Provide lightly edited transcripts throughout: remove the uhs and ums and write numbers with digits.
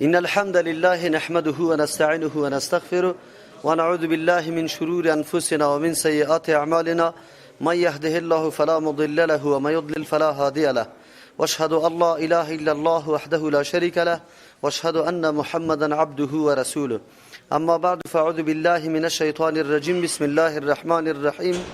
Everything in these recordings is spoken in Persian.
إن الحمد لله نحمده ونستعينه ونستغفره ونعوذ بالله من شرور أنفسنا ومن سيئات أعمالنا. من يهده الله فلا مضل له ومن يضلل فلا هادي له. واشهد أن لا إله إلا الله وحده لا شريك له واشهد أن محمدا عبده ورسوله. أما بعد، فأعوذ بالله من الشيطان الرجيم. بسم الله الرحمن الرحيم.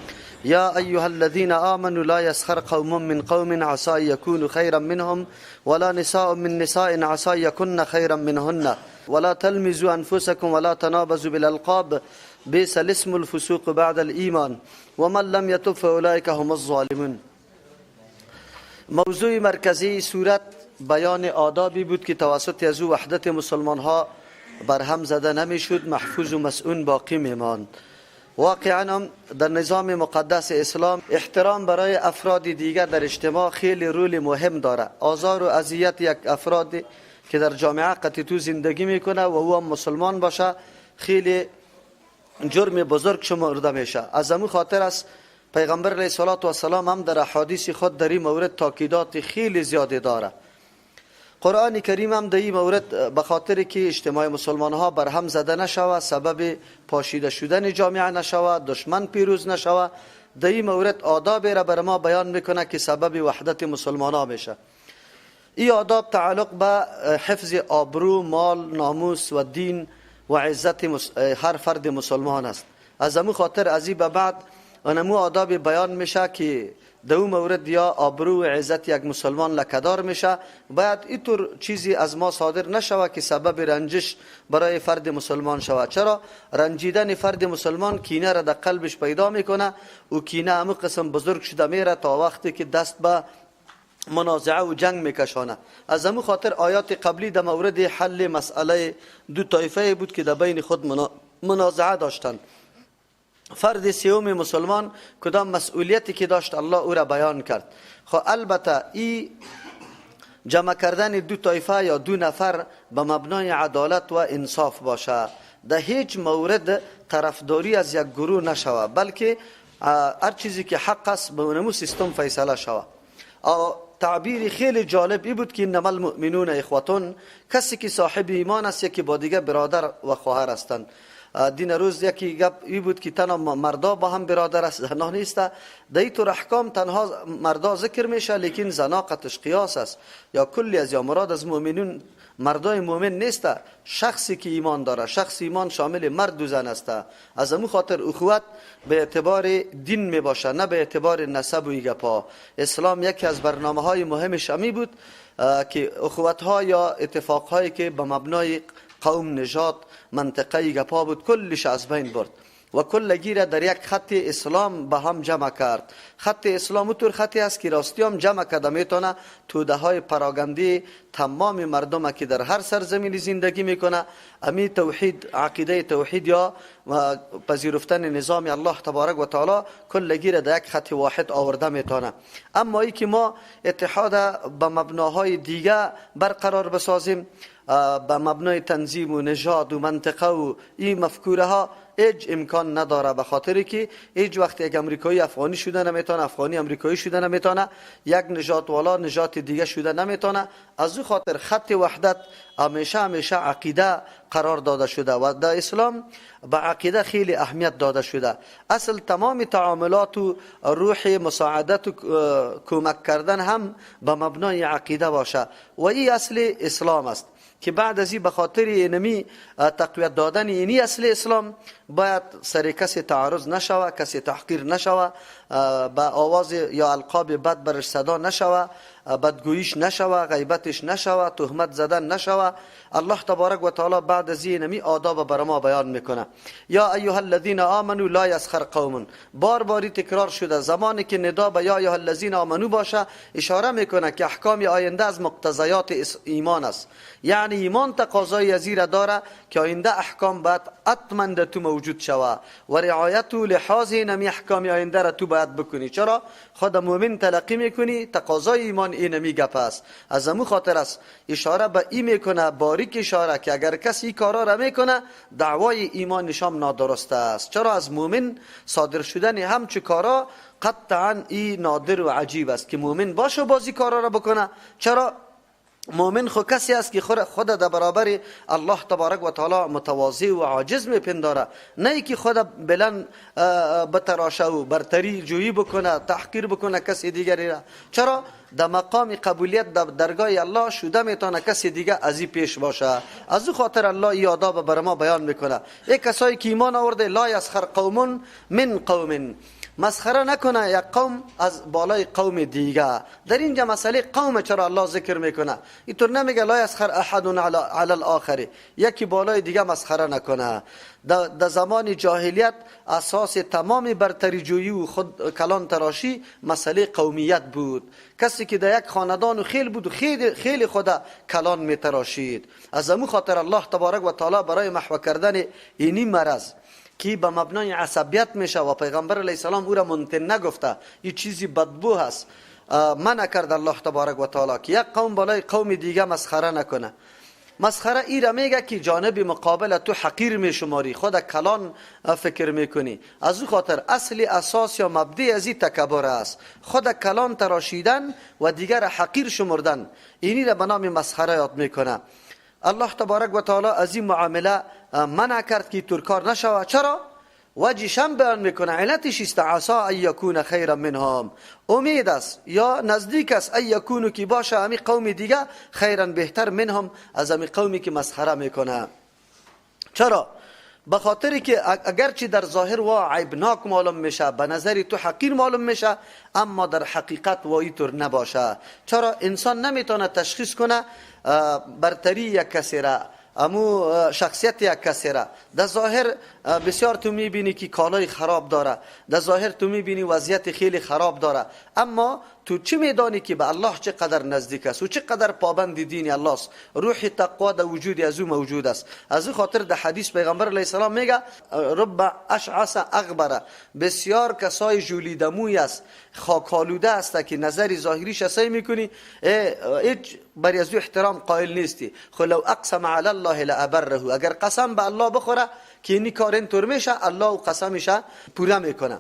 يا أيها الذين آمنوا لا يسخر قوم من قوم عسى أن يكونوا خيرا منهم ولا نساء من نساء عسى أن يكن خيرا منهن ولا تلمزوا أنفسكم ولا تنابزوا بالألقاب بئس الاسم الفسوق بعد الإيمان ومن لم يتب فأولئك هم الظالمون. موضوع مرکزی سورت بیان آدابی بود که توسط از او وحدت مسلمان ها برهم زده نمیشد، محفوظ و مسئول باقی میماند. واقعا هم در نظام مقدس اسلام احترام برای افراد دیگر در اجتماع خیلی رول مهم داره. آزار و اذیت یک افراد که در جامعه قطعی تو زندگی میکنه و او هم مسلمان باشه خیلی جرم بزرگ شمرده میشه. از همون خاطر است پیغمبر علیه الصلاة والسلام هم در احادیث خود در این مورد تاکیدات خیلی زیادی داره. قرآن کریم هم در این مورد به خاطر که اجتماع مسلمان ها بر هم زده نشود، سبب پاشیده شدن جامعه نشود، دشمن پیروز نشود، در این مورد آداب را بر ما بیان میکنه که سبب وحدت مسلمان ها میشه. این آداب تعلق به حفظ آبرو، مال، ناموس و دین و عزت هر فرد مسلمان است. از همون خاطر از این به بعد اونمو آداب بیان میشه که دو مورد یا آبرو و عزت یک مسلمان لکدار میشه. باید اینطور چیزی از ما صادر نشود که سبب رنجش برای فرد مسلمان شود. چرا؟ رنجیدن فرد مسلمان کینه را در قلبش پیدا میکنه و کینه همو قسم بزرگ شده میره تا وقتی که دست به منازعه و جنگ میکشانه. از همو خاطر آیات قبلی در مورد حل مسئله دو طایفه بود که در بین خود منازعه داشتند. فرد سیوم مسلمان کدام مسئولیتی که داشت الله او را بیان کرد. خب البته ای جمع کردن دو طایفه یا دو نفر به مبنای عدالت و انصاف باشه، در هیچ مورد طرفداری از یک گروه نشوه، بلکه هر چیزی که حق است به اونمو سیستم فیصله شوه. تعبیر خیلی جالب ای بود که انما المؤمنون اخوتون، کسی که صاحب ایمان است یکی با دیگه برادر و خواهر هستند. دین روز یکی گپ ای بود که تنها مردا با هم برادر است، زنا نیست. در این طور احکام تنها مردا ذکر میشه، لیکن زنا قطش قیاس است یا کلی از یا مراد از مؤمنون مردای مؤمن نیست، شخصی که ایمان داره. شخص ایمان شامل مرد و زن است. از همون خاطر اخوت به اعتبار دین می باشه، نه به اعتبار نسب و گپا. اسلام یکی از برنامه های مهمش همی بود که اخوت ها یا اتفاق هایی که به مبنای قوم، نژاد، منطقه گپا بود کلش از بین برد و کلگی را در یک خط اسلام به هم جمع کرد. خط اسلام طور خطی است که راستی هم جمع کرده میتونه توده های پراگندی تمام مردم که در هر سرزمینی زندگی میکنه، امی توحید، عقیده توحید یا پذیرفتن نظام الله تبارک و تعالی کلگی را در یک خط واحد آورده میتونه. اما ای که ما اتحاد به مبناهای دیگه برقرار بسازیم، به مبنای تنظیم و نژاد و منطقه و این مفکوره ها هیچ امکان نداره، به خاطر که هیچ وقت یک امریکایی افغانی شده نمیتونه، افغانی امریکایی شده نمیتونه، یک نژاد والا نژاد دیگه شده نمیتونه. از او خاطر خط وحدت همیشه همیشه عقیده قرار داده شده و در اسلام به عقیده خیلی اهمیت داده شده. اصل تمام تعاملات و روح مساعدت و کمک کردن هم به مبنای عقیده باشه و این اصل اسلام است که بعد از این به خاطر اینمی تقویت دادن اینی اصل اسلام باید سر کسی تعارض نشوه، کسی تحقیر نشوه، به آواز یا القاب بد برش صدا نشوه، بدگوییش نشوه، غیبتش نشوه، تهمت زدن نشوه. الله تبارک و تعالی بعد از اینمی آداب بر ما بیان میکنه. یا ایها الذین آمنوا لا یسخر قوم، بار باری تکرار شده. زمانی که ندا به یا ایها الذین آمنوا باشه اشاره میکنه که احکام آینده از مقتضیات ایمان است، یعنی ایمان تقاضای از این داره که آینده احکام باید حتما در تو موجود شوه و رعایت و لحاظ اینمی احکام آینده را تو باید بکنی. چرا؟ خود مؤمن تلقی میکنی، تقاضای ایمان اینمی گپ است. از همون خاطر است اشاره به این میکنه، باریک اشاره که اگر کسی کارا را میکنه دعوای ایمان نشام نادرست است. چرا؟ از مؤمن صادر شدن همچه کارا قطعا ای نادر و عجیب است که مؤمن باشه بازی کارا را بکنه. چرا؟ مؤمن خو کسی است که خود در برابر الله تبارک و تعالی متواضع و عاجز میپنداره، نه ای که خود بلند بتراشه و برتری جویی بکنه، تحقیر بکنه کسی دیگری را. چرا؟ در مقام قبولیت در درگاه الله شده میتونه کسی دیگه از این پیش باشه. از او خاطر الله ای آداب بر ما بیان میکنه. یک کسایی که ایمان آورده، لا یسخر قوم من قوم، مسخره نکنه یک قوم از بالای قوم دیگه. در اینجا مسئله قوم چرا الله ذکر میکنه؟ اینطور نمیگه لا یسخر احد علی الاخر، یکی بالای دیگه مسخره نکنه. در زمان جاهلیت اساس تمام برتری جویی و خود کلان تراشی مسئله قومیت بود. کسی که در یک خاندان و خیل بود و خیلی خود کلان میتراشید. از امو خاطر الله تبارک و تعالی برای محو کردن اینی مرض که به مبنای عصبیت میشه و پیغمبر علیه السلام او را منتن نگفته، این چیزی بدبو هست، منع کرد الله تبارک و تعالی که یک قوم بالای قوم دیگه مسخره نکنه. مسخره ای را میگه که جانب مقابل تو حقیر میشماری، خود کلان فکر میکنی. از او خاطر اصل اساس یا مبدع از این تکبر است، خود کلان تراشیدن و دیگر حقیر شمردن، اینی را به نام مسخره یاد میکنه. الله تبارک و تعالی از این معامله منع کرد که ترکار نشود. چرا؟ وجهش هم بیان میکنه، علتش است عسی ان یکون خیرا منهم، امید است یا نزدیک است ان یکونو که باشه امی قوم دیگه خیرا بهتر منهم، از امی قومی که مسخره میکنه. چرا؟ به خاطر که اگرچه در ظاهر و عیبناک معلوم میشه، به نظر تو حقیر معلوم میشه، اما در حقیقت و اینطور نباشه. چرا؟ انسان نمیتونه تشخیص کنه برتری یک کسی را، امو شخصیت یک کسی را. در ظاهر بسیار تو میبینی که کالای خراب داره، در ظاهر تو میبینی وضعیت خیلی خراب داره، اما تو چه میدانی که به الله چقدر نزدیک است و چقدر پابند دین الله است، روح تقوا در وجود از او موجود است. از او خاطر در حدیث پیغمبر علیه السلام میگه رب اشعث اغبره، بسیار کسای ژولیدموی است، خاکالوده است که نظر ظاهریش سعی میکنی هیچ بر از او احترام قائل نیستی. خو لو اقسم علی الله لابره، اگر قسم به الله بخوره که اینی کار اینطور میشه، الله او قسمش پوره میکنه،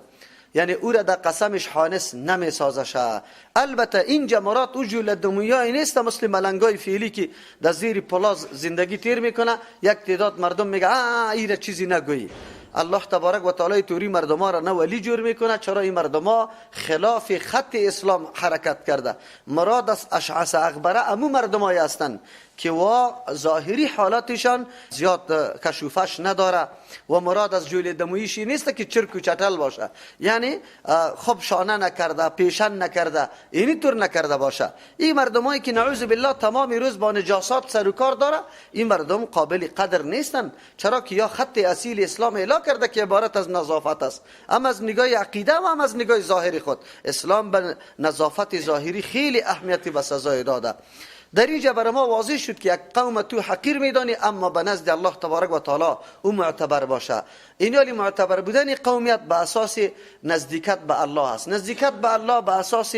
یعنی او را در قسمش حانس نمی سازشه. البته اینجا مراد او ژولیدمویای نیست مثل ملنگای فعلی که در زیر پلاز زندگی تیر میکنه، یک تعداد مردم میگه این را چیزی نگویی. الله تبارک و تعالی توری مردم ها را نه ولی جور میکنه. چرا؟ این مردم ها خلاف خط اسلام حرکت کرده. مراد از اشعث اغبره امو مردم های هستند که وا ظاهری حالاتشان زیاد کشوفش نداره و مراد از جولی دمویشی نیست که چرک و چتل باشه، یعنی خب شانه نکرده، پیشن نکرده، اینی طور نکرده باشه. این مردمایی که نعوذ بالله تمام روز با نجاسات سر و کار داره، این مردم قابل قدر نیستن. چرا که یا خط اصیل اسلام اعلا کرده که عبارت از نظافت است، هم از نگاه عقیده و هم از نگاه ظاهری خود. اسلام به نظافت ظاهری خیلی اهمیتی و سزای داده. در اینجا برای ما واضح شد که یک قوم تو حقیر میدانی، اما به نزد الله تبارک و تعالی او معتبر باشه. این یعنی معتبر بودن قومیت به اساس نزدیکت به الله است. نزدیکت به الله به اساس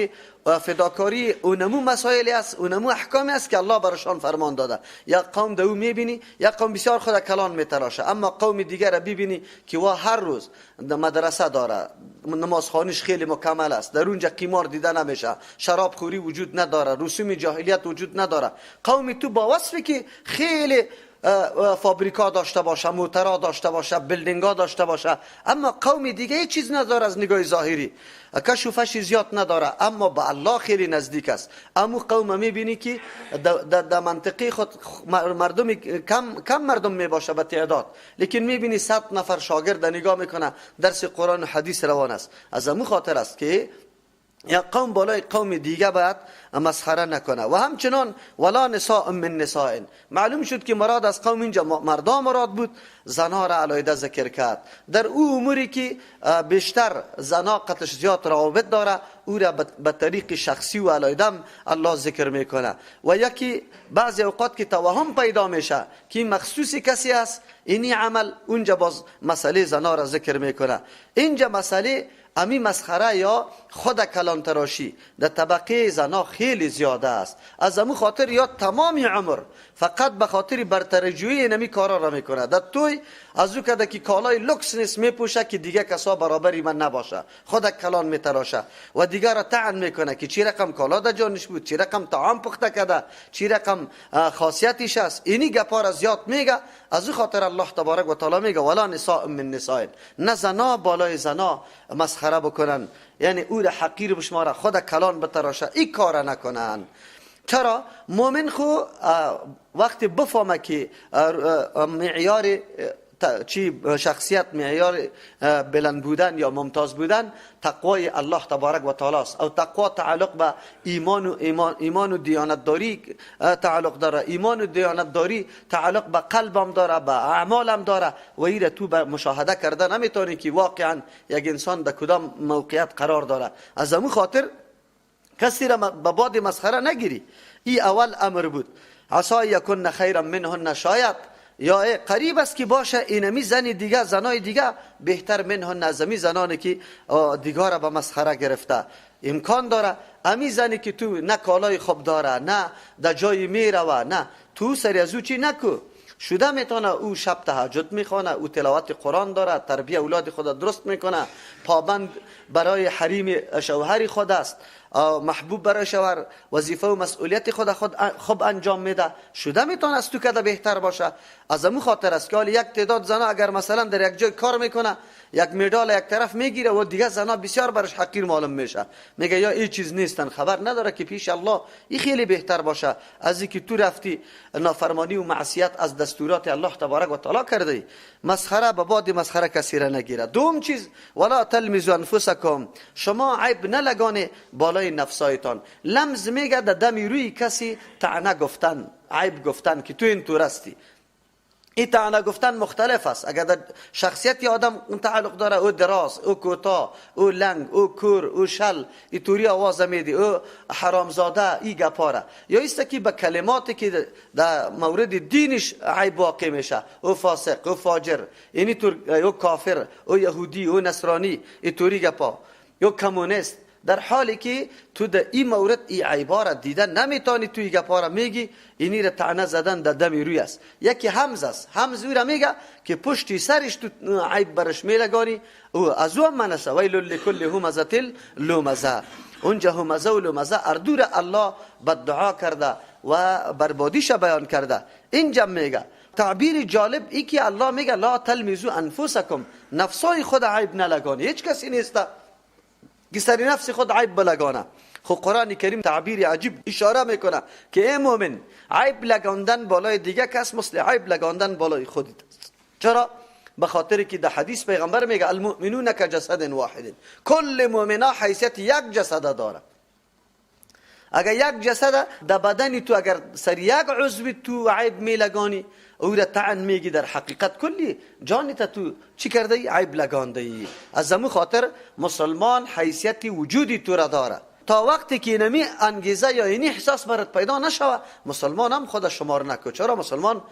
فداکاری اونمو مسائل است، اونمو احکامی است که الله برشان فرمان داده. یک قوم دو میبینی، یک قوم بسیار خود کلان میتراشه، اما قوم دیگر را ببینی که وا هر روز مدرسه داره، نمازخوانیش خیلی مکمل است، در اونجا قمار دیده نمیشه، شراب خوری وجود نداره، رسوم جاهلیت وجود نداره. قوم تو با وصفی که خیلی فابریکا داشته باشه، موترا داشته باشه، building ا داشته باشه، اما قوم دیگه هیچ چیز نداره از نگاه ظاهری، کشوفش زیاد نداره، اما به الله خیلی نزدیک است. اما قوم میبینی که در منطقه خود مردم کم مردم میباشه به تعداد، لیکن میبینی 100 نفر شاگرد نگاه میکنه، درس قرآن و حدیث روان است. از امو خاطر است که یا قوم بالای قوم دیگه باید مسخره نکنه. و همچنان ولا نساء من نساء، معلوم شد که مراد از قوم اینجا مردا مراد بود، زنها را علیحده ذکر کرد. در او اموری که بیشتر زنا قطش زیاد روابط داره، او را به طریق شخصی و علیحده الله ذکر میکنه. و یکی بعضی اوقات که توهم پیدا میشه که مخصوص کسی است اینی عمل، اونجا باز مسئله زنا را ذکر میکنه. اینجا مسئله امی مسخره یا خود کلان تراشی در طبقه زنا خیلی زیاده است. از امو خاطر یا تمام عمر فقط به خاطر برترجویی نمی کارا را میکنه. در توی از او کده که کالای لوکس نیست میپوشه که دیگه کسا برابری من نباشه، خود کلان میتراشه و دیگه را طعن میکنه که چی رقم کالا در جانش بود، چی رقم طعام پخته کده، چی رقم خاصیتش است. اینی گپا را زیاد میگه. از او خاطر الله تبارک و تعالی میگه ولا نساء من نساء، نه زنا بالای زنا مسخره بکنن، یعنی او را حقیر بشماره، خود کلان بتراشه، این کار نکنن. چرا؟ مؤمن خو وقتی بفهمه که معیار چی شخصیت، معیار بلند بودن یا ممتاز بودن تقوای الله تبارک و تعالی است. او تقوا تعلق به ایمان و ایمان و دیانتداری تعلق داره. ایمان و دیانتداری تعلق به قلبم داره، به اعمالم داره و ایره تو به مشاهده کرده نمیتونی که واقعا یک انسان در کدام موقعیت قرار داره. از امو خاطر کسی را به باد مسخره نگیری. ای اول امر بود. عسى یکن خیرا منهن، شاید یا قریب است که باشه اینمی زن دیگه، زنای دیگه بهتر منهن از امی زنانی که دیگه را به مسخره گرفته. امکان داره امی زنی که تو نه کالای خوب داره، نه در جای میروه، نه تو سری از او چی نکو شده میتونه. او شب تهجد میخوانه، او تلاوت قرآن داره، تربیه اولاد خود درست میکنه، پابند برای حریم شوهر خود است، محبوب برای شوهر، وظیفه و مسئولیت خود خوب انجام میده. شده میتونه از تو کده بهتر باشه. از امو خاطر است که یک تعداد زنا اگر مثلا در یک جای کار میکنه، یک مدال یک طرف میگیره و دیگه زنا بسیار برش حقیر معلوم میشه، میگه یا این چیز نیستن، خبر نداره که پیش الله این خیلی بهتر باشه از اینکه تو رفتی نافرمانی و معصیت از دستورات الله تبارک و تعالی کرده. مسخره به باد مسخره کسی را نگیره. دوم چیز ولا تلمزوا انفسکم، شما عیب نلگانه بالای نفسایتان. لمز میگه در دم روی کسی طعنه گفتن، عیب گفتن که تو این تو رستی. این طعنه گفتن مختلف است. اگر در شخصیت آدم تعلق داره، او دراز، او کوتاه، او لنگ، او کور، او شل، ای توری آواز میدی، او حرامزاده، ای گپاره. یا ایست که به کلماتی که در مورد دینش عیب واقع میشه، او فاسق، او فاجر، اینی طور، او کافر، او یهودی، او نصرانی، ای توری گپا، یا کمونیست. در حالی که تو در این مورد این عیبا را دیده نمیتونی، تو این گپا را میگی، اینی را طعنه زدن در دم روی است. یکی همز است، همز او را میگه که پشتی سرش تو عیب برش میلگانی، او از او من است. ویل لکل همزه لمزه، اونجا همزه و لمزه اردو را الله بدعا کرده و بربادیش بیان کرده. اینجا میگه تعبیر جالب ای که الله میگه لا تلمزوا انفسکم، نفسای خود عیب نلگانی. هیچ کسی نیست که سر نفس خود عیب بلگانه. خب قرآن کریم تعبیر عجیب اشاره میکنه که ای مؤمن، عیب لگاندن بالای دیگه کس مثل عیب لگاندن بالای خودت است. چرا؟ به خاطر که در حدیث پیغمبر میگه المؤمنون کجسد واحد، کل مؤمنا حیثیت یک جسد داره. اگر یک جسد در بدن تو، اگر سر یک عضو تو عیب میلگانی، او را طعن میگی، در حقیقت کلی جانت تو چی کرده ای؟ عیب لگانده ای. از امو خاطر مسلمان حیثیت وجودی تو را داره. تا وقتی که اینمی انگیزه یا اینی احساس برات پیدا نشوه، مسلمان هم خود شمار نکو. چرا؟ مسلمان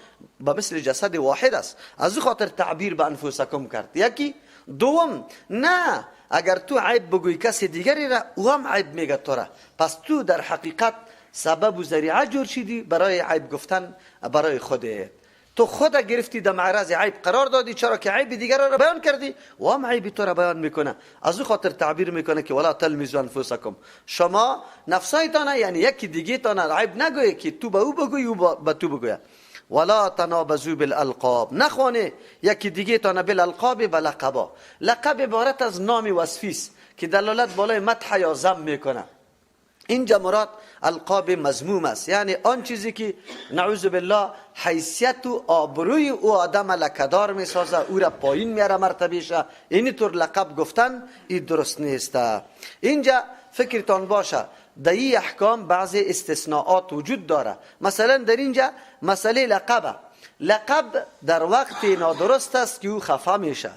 به مثل جسد واحد است. از او خاطر تعبیر به انفسکم کرد. یکی. دوم، نه اگر تو عیب بگوی کسی دیگری را، او هم عیب میگه تو را. پس تو در حقیقت سبب و ذریعه جور شدی برای عیب گفتن برای خودت. تو خود گرفتی در معرض عیب قرار دادی، چرا که عیب دیگر را بیان کردی و هم عیب تو را بیان میکنه. از او خاطر تعبیر میکنه که ولا تلمزوا انفسکم، شما نفسایتان، یعنی یکی دیگه تان عیب نگوی که تو به او بگویی او به تو بگوید. ولا تنابزوا بالالقاب، نخوانه یکی دیگه تان بالالقاب و لقبا. لقب عبارت از نام وصفی است که دلالت بالای مدح یا ذم میکنه. اینجا مراد القاب مذموم است، یعنی آن چیزی که نعوذ بالله حیثیت و آبروی او آدم لکدار میسازه، او را پایین میاره مرتبهش، اینی طور لقب گفتن این درست نیست. اینجا فکرتان باشه در این احکام بعضی استثناءات وجود داره. مثلا در اینجا مسئله لقبه، لقب در وقت نادرست است که او خفه میشه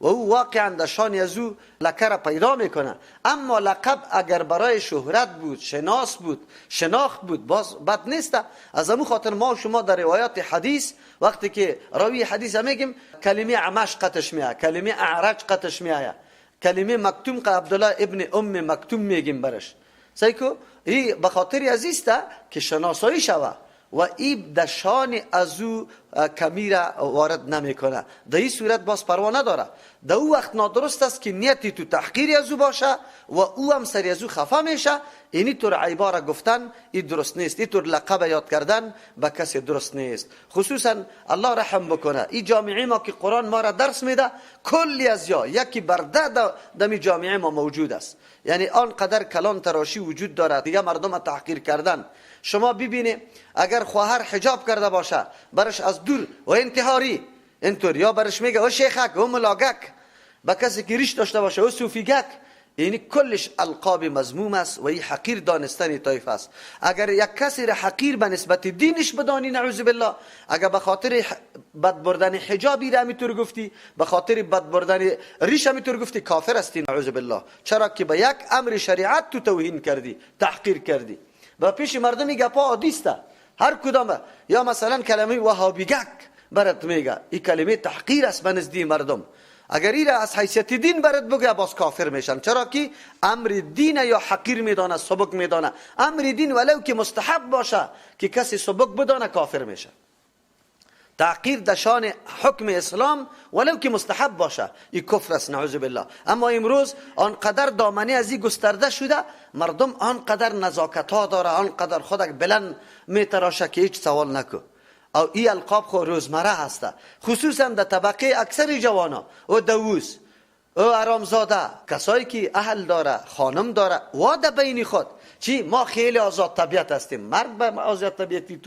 و او واقعا در شان از او لکه را پیدا میکنه. اما لقب اگر برای شهرت بود، شناس بود، شناخت بود، باز بد نیست. از امو خاطر ما شما در روایات حدیث وقتی که راوی حدیث میگیم کلمه عمش قطش میاد، کلمه اعرج قطش میاد، کلمه مکتوم که عبدالله ابن ام مکتوم میگیم برش، سیکو ای به خاطر عزیز که شناسایی شوه و ای در شان از او کمی را وارد نمیکنه. در این صورت باز پروا نداره. در او وقت نادرست است که نیتی تو تحقیر از او باشه و او هم سری از او خفه میشه. اینی طور عیبا را گفتن این درست نیست، این طور لقب یاد کردن به کسی درست نیست. خصوصا الله رحم بکنه این جامعه ما که قرآن ما را درس میده، کلی از یا یکی بر ده دمی جامعه ما موجود است. یعنی آنقدر کلان تراشی وجود دارد دیگه مردم تحقیر کردن. شما ببینید اگر خواهر حجاب کرده باشه برش از دور و انتحاری اینطور، یا برش میگه او شیخک او ملاگک، با کسی که ریش داشته باشه او صوفیگک، یعنی کلش القاب مذموم است و این حقیر دانستن طایفه است. اگر یک کسی را حقیر به نسبت دینش بدانی، نعوذ بالله، اگر به خاطر بد بردن حجابی را همینطور گفتی، به خاطر بد بردن ریش همینطور گفتی، کافر هستی نعوذ بالله. چرا که به یک امر شریعت تو توهین کردی، تحقیر کردی. با پیش مردمی گپا عادی است هر کدام. یا مثلا کلمه وهابیگک برات میگه، این کلمه تحقیر است به نزدی مردم. اگر این را از حیثیت دین برات بگه باز کافر میشن. چرا که امر دین یا حقیر میدانه، سبک میدانه. امر دین ولو که مستحب باشه که کسی سبک بدانه کافر میشه. تحقیر در شان حکم اسلام ولو که مستحب باشه این کفر است نعوذ بالله. اما امروز آنقدر دامنه از این گسترده شده، مردم آنقدر نزاکت ها داره، آنقدر خودک بلند میتراشه که هیچ سوال نکو. او ای القاب خو روزمره هسته، خصوصا در طبقه اکثر جوانا، او دووس، او ارامزاده، کسایی که اهل داره، خانم داره، و در بین خود چی ما خیلی آزاد طبیعت هستیم. مرد به آزاد طبیعتی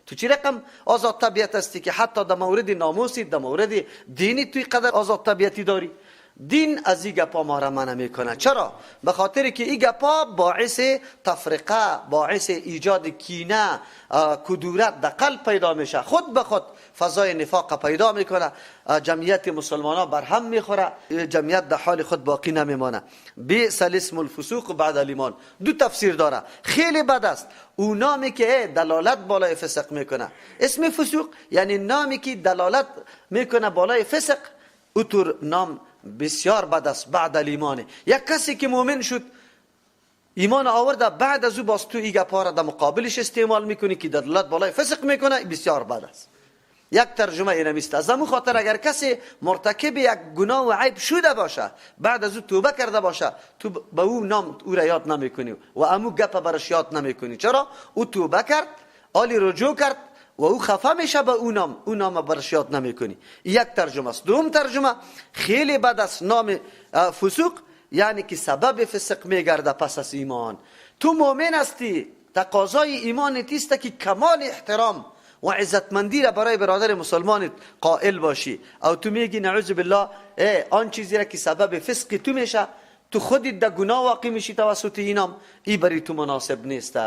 تو چی رقم آزاد طبیعت هستی که حتی در مورد ناموسی، در مورد دینی توی قدر آزاد طبیعتی داری؟ دین از این گپا ما را منع میکنه. چرا؟ به خاطر که این گپا باعث تفرقه، باعث ایجاد کینه، کدورت در قلب پیدا میشه. خود به خود فضای نفاق پیدا میکنه، جمعیت مسلمان ها بر هم میخوره، جمعیت در حال خود باقی نمیمانه. بئس الاسم الفسوق بعد الایمان، دو تفسیر داره. خیلی بد است او نامی که دلالت بالای فسق میکنه. اسم فسوق یعنی نامی که دلالت میکنه بالای فسق، او طور نام بسیار بد است بعد الایمان. یک کسی که مؤمن شد، ایمان آورده، بعد از او باز تو ای گپا را در مقابلش استعمال میکنی که دلالت بالای فسق میکنه، بسیار بد است. یک ترجمه اینمیست. از همون خاطر اگر کسی مرتکب یک گناه و عیب شده باشه، بعد از او توبه کرده باشه، تو به او نام او را یاد نمیکنی و امو گپ برش یاد نمیکنی. چرا؟ او توبه کرد، آلی رجوع کرد و او خفه میشه به او نام، او نام برش یاد نمیکنی. یک ترجمه است. دوم ترجمه خیلی بد است نام فسوق، یعنی که سبب فسق میگرده پس از ایمان. تو مؤمن هستی، تقاضای ایمان تیست که کمال احترام و عزتمندی را برای برادر مسلمانت قائل باشی. او تو میگی نعوذ بالله آن چیزی را که سبب فسق تو میشه، تو خودت در گناه واقع میشی توسط اینام، ای برای تو مناسب نیست.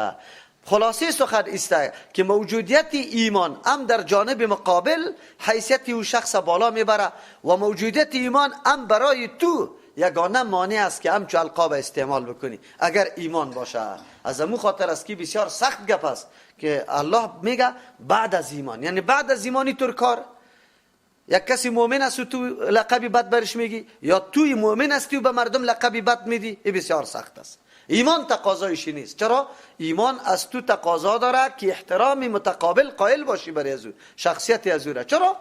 خلاصه سخن است که موجودیت ایمان هم در جانب مقابل حیثیت او شخص بالا میبره و موجودیت ایمان هم برای تو یگانه مانع است که همچو القاب استعمال بکنی اگر ایمان باشه. از امو خاطر است که بسیار سخت گپ است که الله میگه بعد از ایمان، یعنی بعد از ایمانی تر کار. یک کسی مؤمن است و تو لقبی بد برش میگی، یا توی مؤمن هستی و به مردم لقبی بد میدی، این بسیار سخت است. ایمان تقاضایش نیست. چرا؟ ایمان از تو تقاضا داره که احترام متقابل قائل باشی برای از او، شخصیت از او را. چرا؟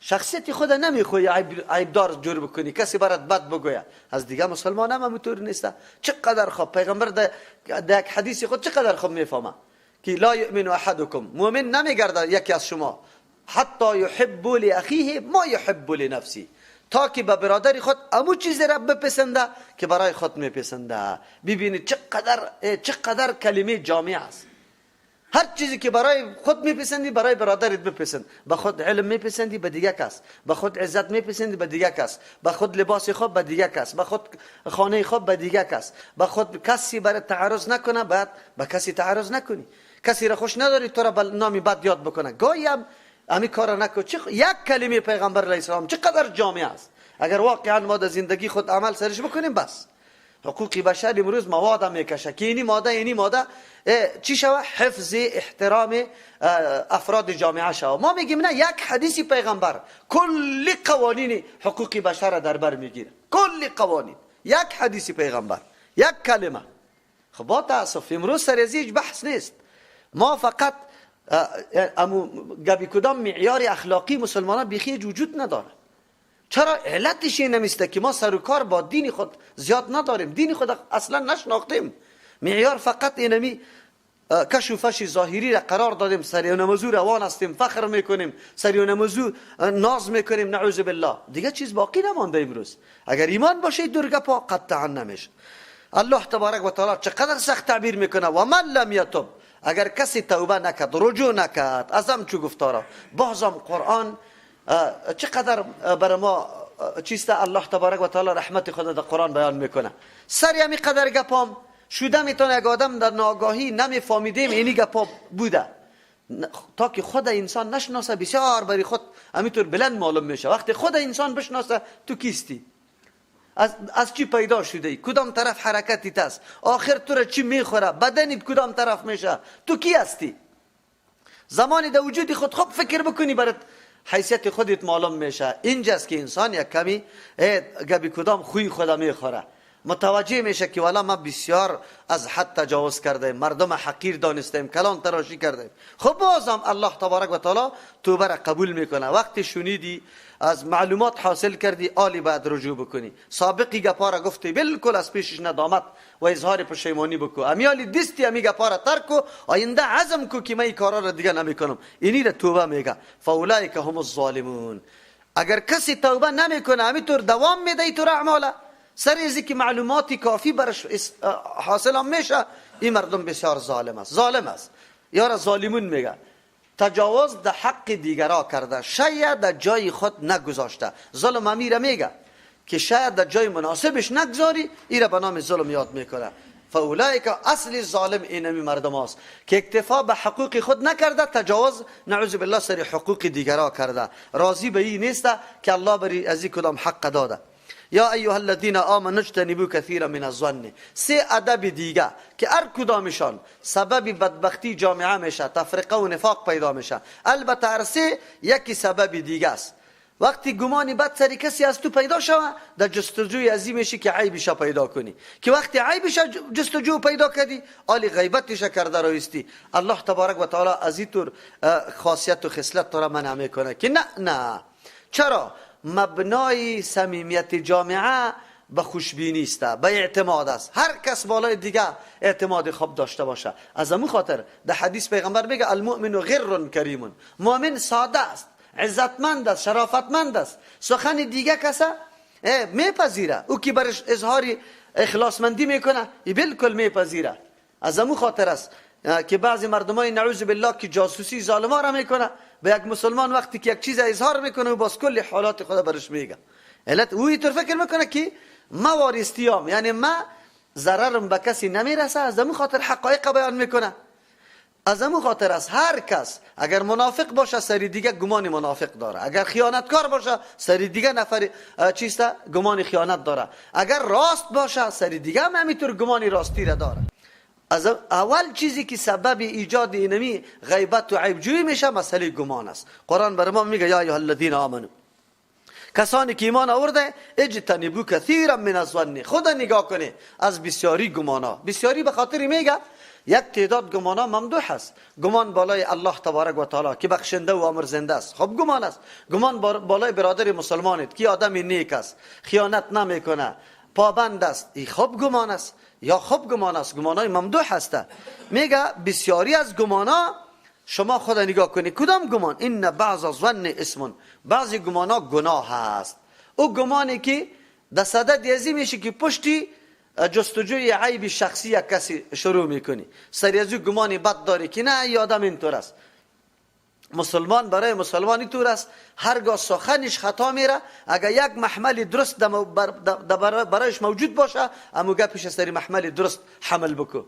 شخصیت خود نمیخوای عیبدار جور بکنی، کسی برات بد بگوید. از دیگه مسلمان هم همونطور نیست. چقدر خوب پیغمبر در یک حدیث خود چقدر خوب میفهمه که لا یؤمن احدکم، مؤمن نمیگرده یکی از شما حتی یحب لاخیه ما یحب لنفسه، تا که به برادر خود امو چیز را بپسنده که برای خود میپسنده. ببینید چقدر کلمه جامع است. هر چیزی که برای خود میپسندی برای برادرت بپسند. به خود علم میپسندی به دیگه کس، به خود عزت میپسندی به دیگه کس، به خود لباس خوب به دیگه کس، به خود خانه خوب به دیگه کس، به خود کسی برای تعرض نکنه، بعد به کسی تعرض نکنی. کسی را خوش نداری تو را به نام بد یاد بکنه، گاهی هم امی کارا نکن. یک کلمه پیغمبر علیه السلام چقدر جامع است. اگر واقعا ما در زندگی خود عمل سرش بکنیم، بس حقوق بشر امروز مواد میکشه که اینی ماده اینی ماده چی شوه؟ حفظ احترام افراد جامعه شوه. ما میگیم نه، یک حدیث پیغمبر کل قوانین حقوق بشر در بر میگیره، کل قوانین. یک حدیث پیغمبر، یک کلمه. خب با تاسف امروز سر از هیچ بحث نیست. ما فقط امو گبی کدام معیار اخلاقی مسلمانان بیخی وجود نداره. چرا؟ علتش این نمیسته که ما سر و کار با دین خود زیاد نداریم، دین خود اصلا نشناختیم. معیار فقط اینمی کش و فش ظاهری را قرار دادیم، سر نمازو روان هستیم، فخر میکنیم، سر نمازو ناز میکنیم، نعوذ بالله. دیگه چیز باقی نمانده امروز. اگر ایمان باشه درگه پا قطعا نمیشه. الله تبارک و تعالی چقدر سخت تعبیر میکنه، و من لم یتب، اگر کسی توبه نکرد، رجوع نکرد ازم چو گفتارا. بازم قرآن چقدر بر ما چیست، الله تبارک و تعالی رحمت خود در قرآن بیان میکنه. سر همی قدر گپام شده میتونه یک آدم در ناگاهی نمیفهمیدیم اینی گپا بوده، تا که خود انسان نشناسه بسیار برای خود همینطور بلند معلوم میشه. وقتی خود انسان بشناسه تو کیستی، از چی پیدا شده ای، کدام طرف حرکتیت است، آخر تو را چی میخوره، بدنیت کدام طرف میشه، تو کی هستی. زمانی در وجود خود خوب فکر بکنی برات حیثیت خودت معلوم میشه. اینجاست که انسان یک کمی گبی کدام خوی خود میخوره، متوجه میشه که والا ما بسیار از حد تجاوز کرده، مردم حقیر دانستیم، کلان تراشی کردیم. خب بازم الله تبارک و تعالی توبه را قبول میکنه. وقتی شنیدی، از معلومات حاصل کردی، آلی بعد رجوع بکنی. سابقی گپا را گفتی بالکل از پیشش ندامت و اظهار پشیمانی بکو، امیالی دستی امی گپا را ترک کو، آینده عزم کو که من این کارا را دیگه نمیکنم. اینی را توبه میگه. فاولئک هم الظالمون. اگر کسی توبه نمیکنه، همینطور دوام میده ای تو اعماله، سر ازی که معلوماتی کافی برش حاصل هم میشه، این مردم بسیار ظالم است. ظالم است، یارا ظالمون میگه. تجاوز در حق دیگرا کرده، شاید در جای خود نگذاشته. ظلم امیره میگه که شاید در جای مناسبش نگذاری، ایره به نام ظلم یاد میکنه. فاولئک اصل ظالم اینمی مردم است که اکتفا به حقوق خود نکرده، تجاوز نعوذ بالله سر حقوق دیگرا کرده، راضی به این نیست که الله بری از این کدام حق داده. یا ایها الذین آمنوا اجتنبوا کثیرا من الظن. سه ادب دیگه که هر کدامشان سبب بدبختی جامعه میشه، تفرقه و نفاق پیدا میشه. البته هر سه یکی سبب دیگه است. وقتی گمانی بد سر کسی از تو پیدا شوه، در جستجوی ازی میشی که عیبش پیدا کنی، که وقتی عیبش جستجو پیدا کردی، آلی غیبتش کرده رویستی. الله تبارک و تعالی از این طور خاصیت و خصلت تو را منع میکنه که نه نه. چرا؟ مبنای صمیمیت جامعه به خوشبینی است، به اعتماد است. هر کس بالای دیگه اعتماد خوب داشته باشه. از امو خاطر در حدیث پیغمبر میگه المؤمن غر کریم، مؤمن ساده است، عزتمند است، شرافتمند است، سخن دیگه کسا میپذیره، او که برش اظهار اخلاصمندی میکنه ای بالکل میپذیره. از امو خاطر است که بعضی مردمای نعوذ بالله که جاسوسی ظالما را میکنه، به یک مسلمان وقتی که یک چیز اظهار میکنه و باز کل حالات خدا برش میگه. علت او اینطور فکر میکنه که ما وارثتیام، یعنی ما ضررم به کسی نمیرسه، از امو خاطر حقایق بیان میکنه. از امو خاطر است هر کس اگر منافق باشه سری دیگه گمان منافق داره، اگر خیانتکار باشه سری دیگه نفر چیست گمان خیانت داره، اگر راست باشه سری دیگه هم همینطور گمان راستی را داره. از اول چیزی که سبب ایجاد اینمی غیبت و عیب جویی میشه مسئله گمان است. قرآن بر ما میگه یا ایها الذین آمنو، کسانی که ایمان آورده، اجتنبوا کثیرا من الظن، خدا نگاه کنه از بسیاری گمانا. بسیاری به خاطر میگه یک تعداد گمانا ممدوح است. گمان بالای الله تبارک و تعالی که بخشنده و آمرزنده است، خب گمان است. گمان بالای برادر مسلمانت که آدم نیک است، خیانت نمیکنه، پابند است، ای خب گمان است، یا خب گمان است، گمانای ممدوح هست. میگه بسیاری از گمانا شما خود نگاه کنی کدام گمان، ان بعض الظن اسم، بعضی گمانا گناه هست. او گمانی که در صدد ازی میشه که پشتی جستجوی عیب شخصی یک کسی شروع میکنی، سری از او گمانی بد داری که نه ای آدم اینطور است. مسلمان برای مسلمان اینطور است، هرگاه سخنش خطا میره، اگر یک محمل درست برایش موجود باشه، امو گپش سری محمل درست حمل بکو،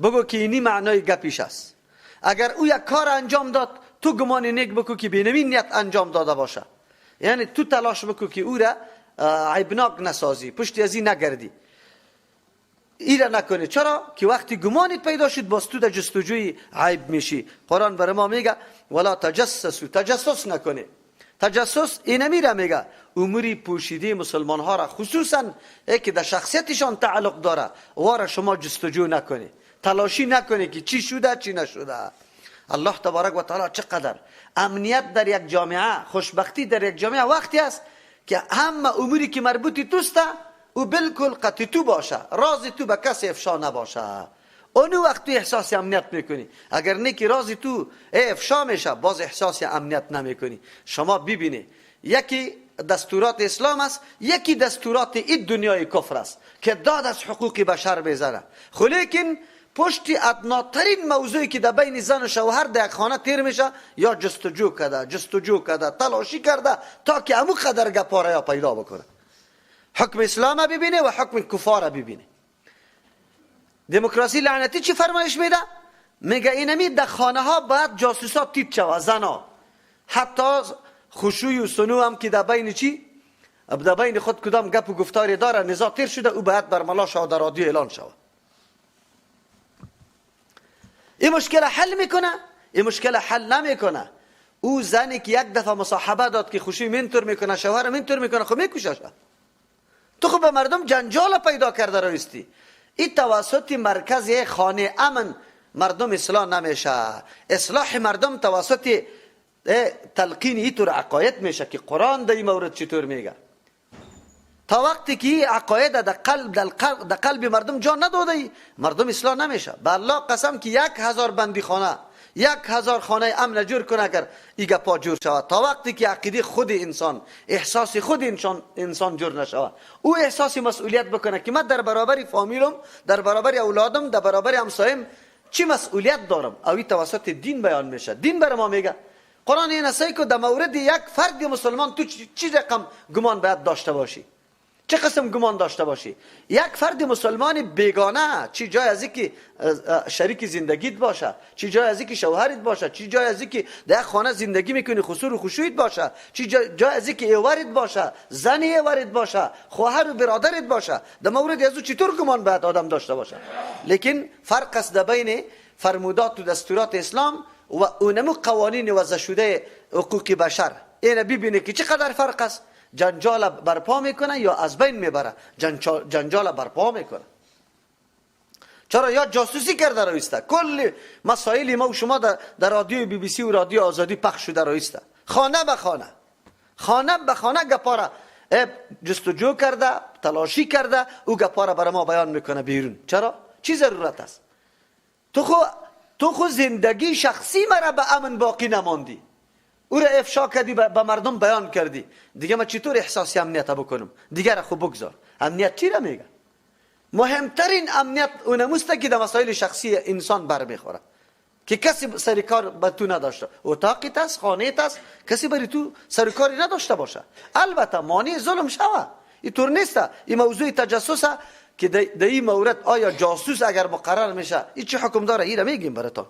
بگو که اینی معنای گپش است. اگر او یک کار انجام داد، تو گمان نیک بکو که بینمی نیت انجام داده باشه، یعنی تو تلاش بکو که او را عیبناک نسازی، پشت ازی نگردی، ایره نکنی. چرا؟ که وقتی گمانت پیدا شد باز تو در جستجوی عیب میشی. قرآن برای ما میگه ولا تجسسوا، تجسس نکنی. تجسس اینمی را میگه، اموری پوشیده مسلمان ها را، خصوصا که در شخصیتشان تعلق داره، واره شما جستجو نکنی، تلاشی نکنی که چی شده چی نشده. الله تبارک و تعالی چقدر امنیت در یک جامعه، خوشبختی در یک جامعه وقتی است که همه اموری که مربوطی توسته او بالکل قطعی تو باشه، راز تو به کسی افشا نباشه. اونو وقت تو احساس امنیت میکنی. اگر نه که راز تو افشا میشه، باز احساس امنیت نمیکنی. شما ببینی یکی دستورات اسلام است، یکی دستورات این دنیای کفر است که داد از حقوق بشر بزنه. خو لیکن پشت ادناترین موضوعی که در بین زن و شوهر در یک خانه تیر میشه، یا جستجو کرده، جستجو کرده، تلاشی کرده تا که امو قدر گپاره یا پیدا بکنه. حکم اسلام ببینه و حکم کفار ببینه. دموکراسی لعنتی چی فرمایش میده؟ میگه اینمی در خانه ها باید جاسوسا تیت شوه، زنا حتی خشوی و سنو هم که در بین چی؟ در بین خود کدام گپ و گفتاری داره، نزاع تیر شده، او باید برملا شوه، در رادیو اعلان شوه. این مشکل حل میکنه؟ این مشکل حل نمیکنه. او زنی که یک دفعه مصاحبه داد که خوشی منتور میکنه، شوهر منتور میکنه، خب میکشش. تو خب به مردم جنجال پیدا کرده رویستی. این توسط مرکز خانه امن مردم اصلاح نمیشه. اصلاح مردم توسط تلقین اینطور عقاید میشه که قرآن در این مورد چطور میگه. تا وقتی که عقاید در قلب مردم جا نداده، مردم اصلاح نمیشه. به الله قسم که 1000 بندی خانه، 1000 خانه امن جور کنه اگر این گپا جور شود. تا وقتی که عقیده خود انسان، احساس خود انسان جور نشود، او احساس مسئولیت بکنه که من در برابر فامیلم، در برابر اولادم، در برابر همسایم چی مسئولیت دارم، او توسط دین بیان میشه. دین بر ما میگه قرآن این است که در مورد یک فرد مسلمان تو چی رقم گمان باید داشته باشی، چه قسم گمان داشته باشی. یک فرد مسلمان بیگانه، چی جای از اینکه شریک زندگیت باشه، چی جای از اینکه شوهرت باشه، چی جای از اینکه در خانه زندگی میکنی خسور و خشویت باشه، چی جای از اینکه ایوارت باشه، زن ایوارت باشه، خواهر و برادرت باشه، در مورد از او چطور گمان باید آدم داشته باشه. لیکن فرق است در بین فرمودات و دستورات اسلام و اونمو قوانین وضع شده حقوق بشر. اینه ببینه که چقدر فرق است. جنجال برپا میکنه یا از بین میبره؟ جنجال برپا میکنه. چرا؟ یا جاسوسی کرده رویسته. کل مسائل ما و شما در رادیو بی بی سی و رادیو آزادی پخش شده رویسته. خانه به خانه، خانه به خانه گپارا جستجو کرده، تلاشی کرده، او گپارا برای ما بیان میکنه بیرون. چرا؟ چی ضرورت است؟ تو خو زندگی شخصی مرا به امن باقی نماندی، او را افشا کردی، به مردم بیان کردی، دیگه من چطور احساس امنیت بکنم؟ دیگه را خب بگذار. امنیت چی را میگه؟ مهمترین امنیت اونموسته که در مسائل شخصی انسان بر میخوره که کسی سر کار به تو نداشته، اتاقیت است، خانه‌ت است، کسی بری تو سر کاری نداشته باشه. البته مانع ظلم شوه، اینطور نیست. این موضوع تجسس که در این مورد آیا جاسوس اگر مقرر میشه این چه حکم داره، این را میگیم براتون.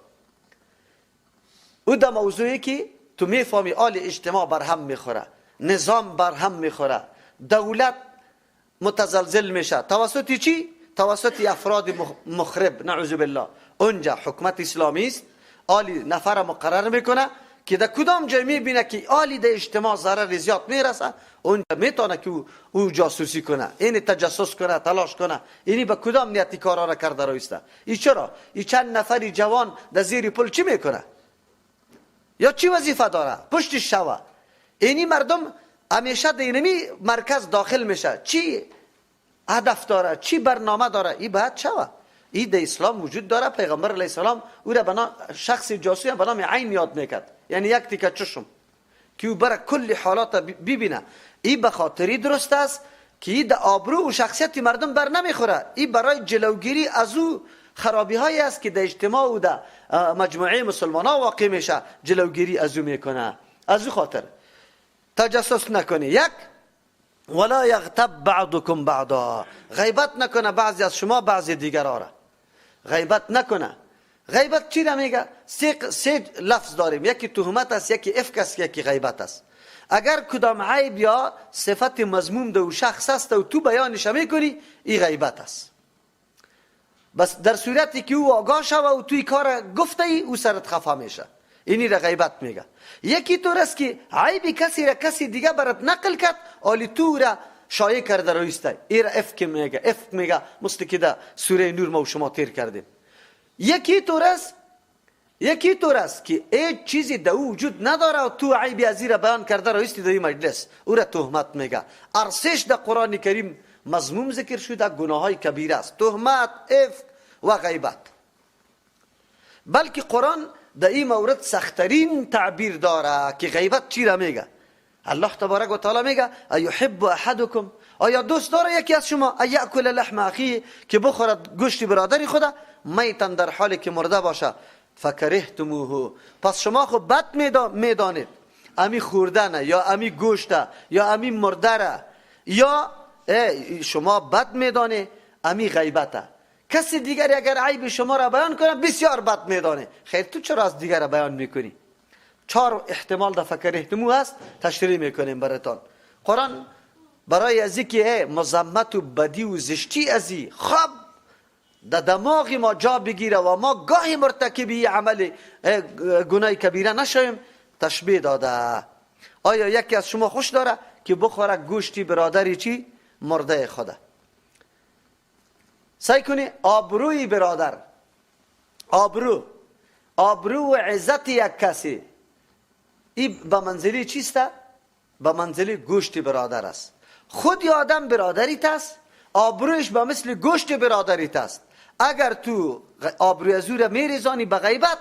او در موضوعی که تو میفهمی آل اجتماع بر هم میخوره، نظام بر هم میخوره، دولت متزلزل میشه، توسط چی؟ توسط افراد مخرب، نعوذ بالله. اونجا حکومت اسلامی است، آلی نفر مقرر میکنه که در کدام جای میبینه که آلی در اجتماع ضرر زیاد میرسه، اونجا میتونه که او جاسوسی کنه، اینی تجسس کنه، تلاش کنه، اینی به کدام نیتی کارا را کرده رویسته. ای چرا؟ ای چند نفری جوان در زیر پل چی میکنه؟ یا چی وظیفه داره؟ پشتش شوه. اینی مردم همیشه در اینمی مرکز داخل میشه، چی هدف داره، چی برنامه داره، ای باید شوه. ای در اسلام وجود داره. پیغمبر علیه السلام او را بنا شخص جاسوس به نام عین یاد میکرد، یعنی یک تیکه چشم که او برای کل حالات ببینه. ای به خاطری درست است که ای در آبرو و شخصیت مردم بر نمیخوره، ای برای جلوگیری از او خرابی هایی است که در اجتماع و در مجموعه مسلمان ها واقع میشه، جلوگیری از او میکنه. از او خاطر تجسس نکنی. یک، ولا یغتب بعضکم بعضا، غیبت نکنه بعضی از شما بعضی دیگرها را. غیبت نکنه. غیبت چی را میگه؟ سه لفظ داریم، یکی تهمت است، یکی افک است، یکی غیبت است. اگر کدام عیب یا صفت مذموم دو شخص است و تو بیانش میکنی، این غیبت است. بس در صورتی که او آگاه شوه و توی کار گفته ای، او سرت خفه میشه. اینی را غیبت میگه. یکی طور است که عیب کسی را کسی دیگه برات نقل کرد، آلی تو را شایع کرده رویسته، ای را افک میگه، افک میگه، مثل که در سوره نور ما و شما تیر کردیم. یکی طور است که هیچ چیزی در او وجود نداره و تو عیب از را بیان کرده رویستی در این مجلس، او را تهمت میگه. ارسش در قرآن کریم مذموم ذکر شده، گناه های کبیره است، تهمت، افک و غیبت. بلکه قرآن در این مورد سخترین تعبیر داره که غیبت چی را میگه. الله تبارک و تعالی میگه ایحب احدکم، آیا دوست داره یکی از شما ایأکل لحم اخیه، که بخورد گوشت برادر خدا، میتن در حالی که مرده باشه، فکرهتموه، پس شما خب بد میدانید امی خوردن یا امی گوشت یا امی مرده یا شما بد میدانید امی غیبته. کسی دیگری اگر عیب شما را بیان کنه بسیار بد میدانه، خیر تو چرا از دیگر را بیان میکنی؟ چهار احتمال در فکرهتموه هست، تشریح میکنیم براتان. قرآن برای از اینکه مذمت و بدی و زشتی ازی خب در دماغ ما جا بگیره و ما گاهی مرتکبی عمل گناه کبیره نشویم، تشبیه داده. آیا یکی از شما خوش داره که بخوره گوشتی برادری چی؟ مرده خدا. سعی کنی آبروی برادر، آبرو و عزت یک کسی، این به منزلی چیست؟ به منزلی گوشت برادر است. خود آدم برادریت است، آبرویش به مثل گوشت برادریت است. اگر تو آبروی از او را میریزانی به غیبت،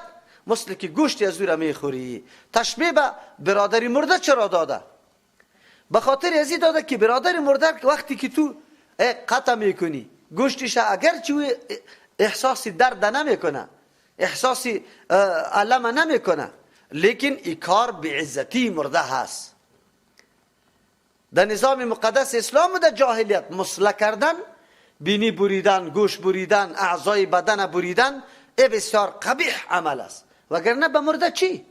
مثل که گوشت از او را میخوری. تشبیه به برادری مرده چرا داده؟ به خاطر ازی داده که برادر مرده وقتی که تو قطع میکنی گوشتش، اگرچه احساس درد نمیکنه، احساس الم نمیکنه، لیکن این کار به عزتی مرده هست. در نظام مقدس اسلام و در جاهلیت مسله کردن، بینی بریدن، گوش بریدن، اعضای بدن بریدن، ای بسیار قبیح عمل است. وگرنه به مرده چی؟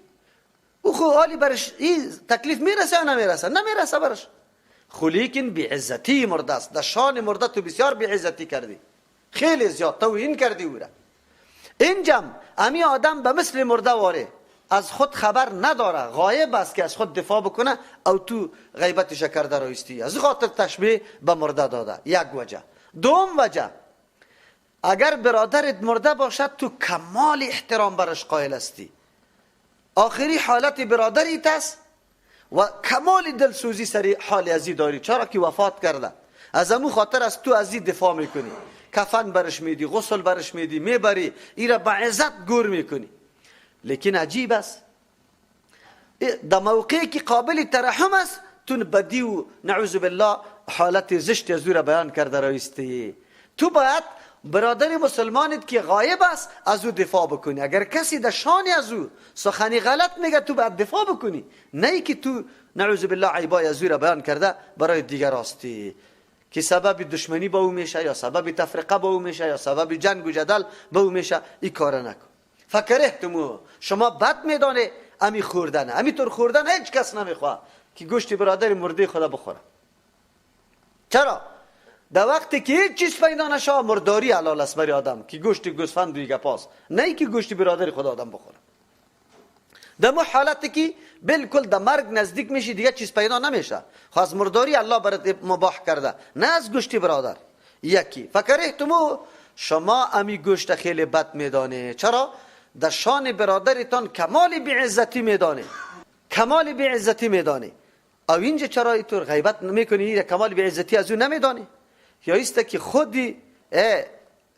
او خو حالی برش این تکلیف میرسه یا نمیرسه؟ نمیرسه برش. خو لیکن بی عزتی مرده است. در شان مرده تو بسیار بی عزتی کردی، خیلی زیاد توهین کردی او را. اینجام امی آدم به مثل مرده واره، از خود خبر نداره، غایب است که از خود دفاع بکنه، او تو غیبتش کرده رایستی. از خاطر تشبیه به مرده داده. یک وجه. دوم وجه، اگر برادرت مرده باشد تو کمال احترام برش قائل هستی. آخری حالت برادریت است و کمال دلسوزی سری حال ازی داری، چرا که وفات کرده. از امو خاطر از تو ازی دفاع میکنی، کفن برش میدی، غسل برش میدی، میبری، ایره با عزت گور میکنی. لیکن عجیب است، در موقعی که قابل ترحم است تو بدی و نعوذ بالله حالت زشت از او را بیان کرده رایستی. تو باید برادر مسلمانت که غایب است از او دفاع بکنی. اگر کسی در شان از او سخنی غلط میگه تو باید دفاع بکنی، نه ای که تو نعوذ بالله عیبای از او را بیان کرده برای دیگر راستی که سبب دشمنی با او میشه، یا سبب تفرقه با او میشه، یا سبب جنگ و جدل با او میشه. این کار نکن. فکرهتمو، شما بد میدانه امی خوردن، امی طور خوردن هیچ کس نمیخواه که گوشت برادر مرده خدا بخوره. چرا؟ در وقتی که هیچ چیز پیدا نشه مرداری حلال است برای آدم که گوشت گوسفند و گپاس، نه ای که گوشت برادر خدا آدم بخوره. در مو حالتی که بالکل در مرگ نزدیک میشی دیگه چیز پیدا نمیشه، خو از مرداری الله برات مباح کرده، نه از گوشت برادر. یکی فکرهتمو، شما امی گوشت خیلی بد میدانه. چرا؟ در شان برادرتان کمال بی‌عزتی میدانه، کمال بی‌عزتی میدانه. او اینجا چرا اینطور غیبت میکنی؟ کمال بی‌عزتی از او نمیدانی؟ یا ایست که خودی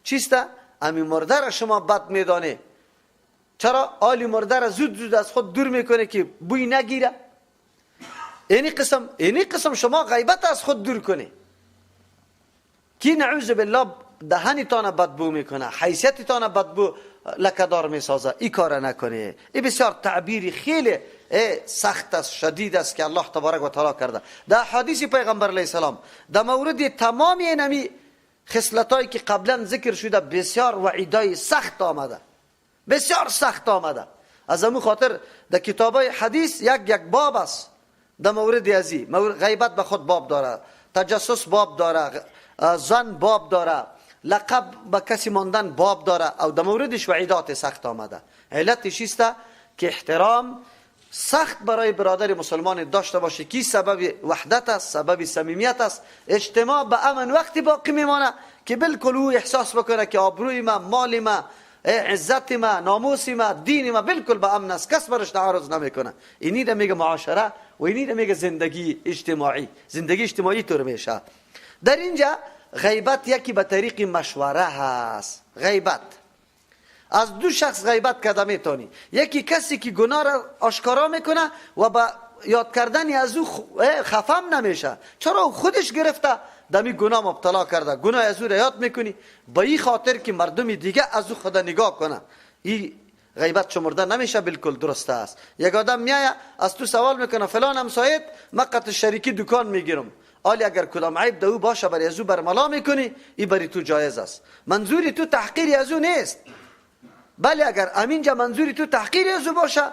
چیست؟ امی مرده را شما بد میدانه. چرا؟ آلی مرده را زود زود از خود دور میکنه که بوی نگیره. اینی قسم شما غیبت از خود دور کنه که نعوذ بالله دهنتان بدبو میکنه، حیثیتتان بدبو لکدار میسازه. این کار نکنه. این بسیار تعبیری خیلی سخت است، شدید است که الله تبارک و تعالی کرده. در حدیث پیغمبر علیه السلام در مورد تمام اینمی خصلتایی که قبلا ذکر شده بسیار وعیدای سخت آمده، بسیار سخت آمده. از امو خاطر در کتابای حدیث یک باب است در مورد ازی. غیبت به خود باب داره، تجسس باب داره، زن باب داره، لقب به کسی ماندن باب داره، او در موردش وعیدات سخت آمده. علتش است که احترام سخت برای برادر مسلمان داشته باشه که سبب وحدت است، سبب صمیمیت است. اجتماع به امن وقتی باقی میمانه که بالکل او احساس بکنه که آبروی ما، مال ما، عزت ما، ناموس ما، دین ما بالکل به امن است، کس برش تعارض نمیکنه. اینی را میگه معاشره و اینی را میگه زندگی اجتماعی. زندگی اجتماعی طور میشه. در اینجا غیبت یکی به طریق مشوره هست. غیبت از دو شخص غیبت کرده میتونی، یکی کسی که گناه را آشکارا میکنه و با یاد کردن از او خفم نمیشه، چرا او خودش گرفته دمی گناه مبتلا کرده، گناه از او را یاد میکنی با این خاطر که مردم دیگه از او خدا نگاه کنه، این غیبت شمرده نمیشه، بالکل درست است. یک آدم میایه از تو سوال میکنه فلان همسایت مقت شریکی دکان میگیرم، آلی اگر کدام عیب ده او باشه برای از او برملا میکنی، این برای تو جایز است. منظوری تو تحقیر از او نیست، بله اگر امینجا منظوری تو تحقیر از او باشه،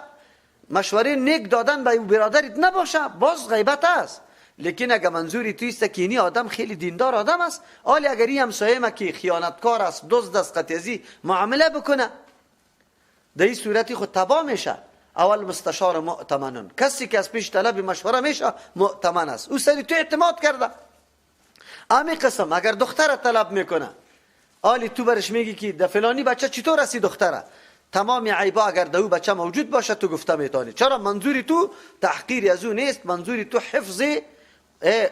مشوره نیک دادن به برادرت نباشه، باز غیبت است. لیکن اگر منظوری تو است که اینی آدم خیلی دیندار آدم است، آلی اگر این همسایه ما که خیانتکار است، دزد است، قطعی معامله بکنه، در این صورتی خود تباه میشه. اول مستشار مؤتمنون، کسی که از پیش طلب مشوره میشه مؤتمن است، او سری تو اعتماد کرده. امی قسم اگر دختر طلب میکنه، آلی تو برش میگی که د فلانی بچه چطور هستی دختره، تمام عیبا اگر در او بچه موجود باشه تو گفته میتونی، چرا منظوری تو تحقیر از او نیست، منظوری تو حفظ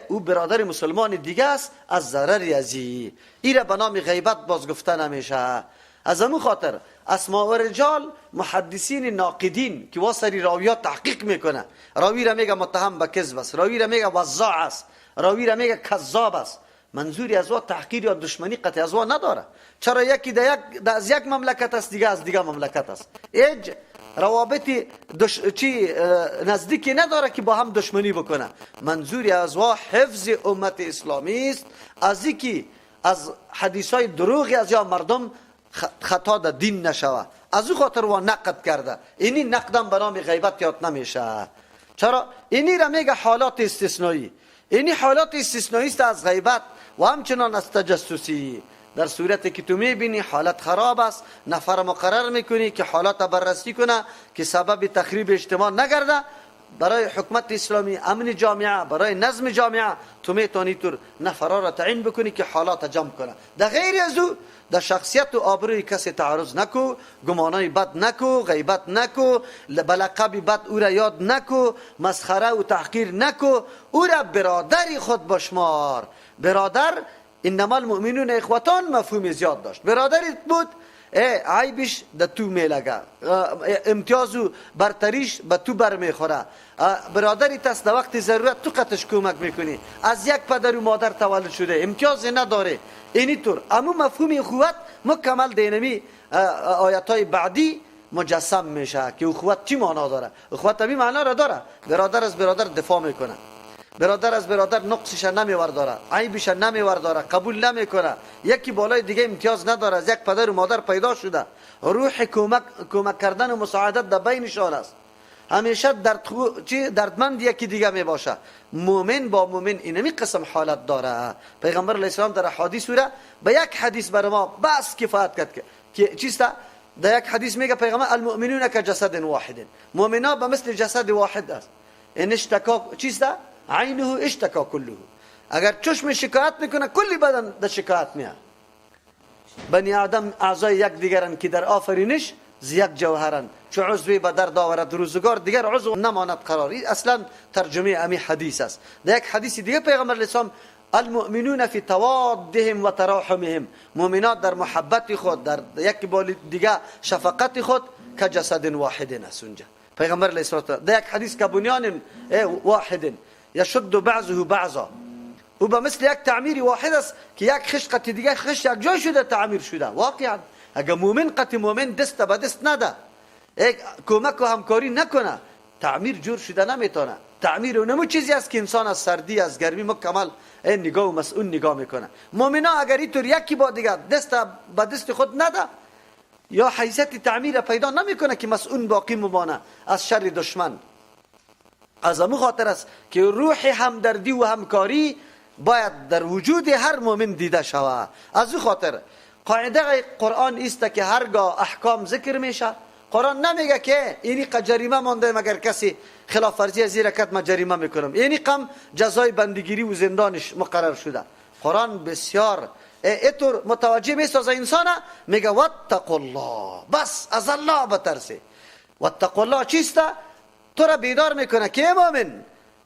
او برادر مسلمان دیگه است از ضرر ازی. ایره به نام غیبت باز گفته نمیشه. از امو خاطر اسماء و رجال محدثین ناقدین که واسری راویات تحقیق میکنه، راوی را میگه متهم به کذب است، راوی را میگه وضاع است، راوی را میگه کذاب است، منظوری از وا تحقیر یا دشمنی قطع از وا نداره. چرا یکی در از یک مملکت است، دیگه از دیگه مملکت است، هیچ روابط چی نزدیکی نداره که با هم دشمنی بکنه. منظوری از وا حفظ امت اسلامی است از اینکه از حدیث های دروغی از یا مردم خطا در دین نشوه، از او خاطر وا نقد کرده. اینی نقدم به نام غیبت یاد نمیشه. چرا اینی را میگه حالات استثنایی. اینی حالات استثنایی است از غیبت و همچنان از تجسسی. در صورتی که تو میبینی حالت خراب است، نفر مقرر میکنی که حالت بررسی کنه که سبب تخریب اجتماع نگرده، برای حکومت اسلامی، امن جامعه، برای نظم جامعه تو میتونی تو نفرا را تعیین بکنی که حالات جمع کنه. در غیر از او در شخصیت و آبروی کسی تعرض نکو، گمانای بد نکو، غیبت نکو، به لقب بد او را یاد نکو، مسخره و تحقیر نکو، او را برادر خود بشمار. برادر انما المؤمنون اخوتان مفهوم زیاد داشت. برادرت بود عیبش در تو میلگه، امتیاز و برتریش به تو بر میخوره. برادری است در وقت ضرورت تو قطش کمک میکنی، از یک پدر و مادر تولد شده، امتیاز نداره. اینی طور امو مفهوم اخوت مکمل دینمی آیت های بعدی مجسم میشه که اخوت چی معنا داره. اخوت همین معنا را داره، برادر از برادر دفاع میکنه، برادر از برادر نقصش نمیورداره، عیبش نمیورداره، قبول نمیکنه، یکی بالای دیگه امتیاز نداره، از یک پدر و مادر پیدا شده. روح کمک کردن و مساعدت در بینشان است، همیشه دردمند یکی دیگه میباشه. مؤمن با مؤمن اینمی قسم حالت داره. پیغمبر علیه السلام در احادیث را به یک حدیث بر ما بس کفایت کرد که چیست؟ در یک حدیث میگه پیغمبر المؤمنون کجسد واحد، مؤمنا به مثل جسد واحد است. ان اشتکا چیست؟ عینه اشتکا کله. اگر چشم شکایت میکنه کلی بدن در شکایت میاد. بنی آدم اعضای یک دیگرن که در آفرینش ز یک جوهرن، چو عضوی به درد آورد روزگار دیگر عضو نماند قرار. این اصلا ترجمه امی حدیث است. در یک حدیث دیگه پیغمبر علیه السلام المؤمنون فی توادهم و تراحمهم، مؤمنات در محبت خود در یک بال دیگه شفقت خود که جسد واحد است. اونجا پیغمبر علیه السلام در یک حدیث که بنیان واحد یشد بعضه بعضا، او به مثل یک تعمیر واحد است که یک خش قطع دیگه خش یک جای شده تعمیر شده. واقعا اگر مؤمن قطع مؤمن دست به دست نده، یک کمک و همکاری نکنه، تعمیر جور شده نمیتونه. تعمیر اونمو چیزی است که انسان از سردی از گرمی مکمل نگاه و مسئول نگاه میکنه. مؤمنا اگر اینطور یکی با دیگه دست به دست خود نده، یا حیثیت تعمیر پیدا نمیکنه که مسئول باقی ممانه از شر دشمن. از امو خاطر است که روح همدردی و همکاری باید در وجود هر مؤمن دیده شود. از او خاطر قاعده قرآن است که هرگاه احکام ذکر میشه، قرآن نمیگه که اینی جریمه مانده مگر کسی خلاف ورزی از رکعت ما جریمه میکنم، اینی قم جزای بندگیری و زندانش مقرر شده. قرآن بسیار اینطور متوجه میسازه انسان، میگه واتقوا الله، بس از الله بترسی. واتقوا الله چیست؟ تو را بیدار میکنه که مؤمن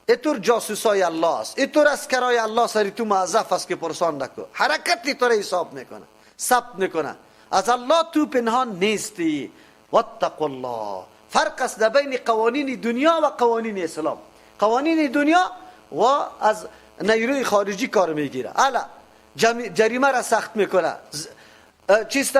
اینطور جاسوسای الله است، اینطور عسکرای الله سری تو موظف است که پرسان نکو، حرکتی تو را حساب میکنه، ثبت میکنه، از الله تو پنهان نیستی. واتقوا الله. فرق است در بین قوانین دنیا و قوانین اسلام. قوانین دنیا و از نیروی خارجی کار میگیره، الا جریمه را سخت میکنه، چیست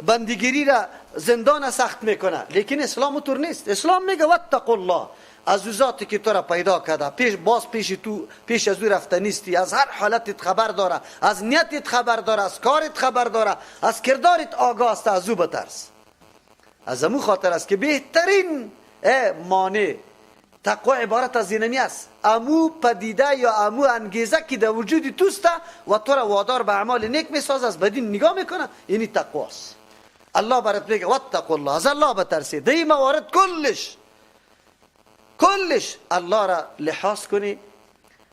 بندگیری را، زندان سخت میکنه، لیکن اسلام اونطور نیست. اسلام میگه واتقوا الله، از او ذاتی که تو را پیدا کرده، پیش باز پیش تو، پیش از او رفته نیستی، از هر حالتت خبر داره، از نیتت خبر داره، از کارت خبر داره، از کردارت آگاه است، از او بترس. از امو خاطر است که بهترین مانع تقوا عبارت از اینمی است، امو پدیده یا امو انگیزه که در وجود توست و تو را وادار به اعمال نیک میسازه، از بدین نگاه میکنه، اینی تقواست. الله برات میگه واتقوا الله، از الله بترسید. در این موارد کلش کلش الله را لحاظ کنی،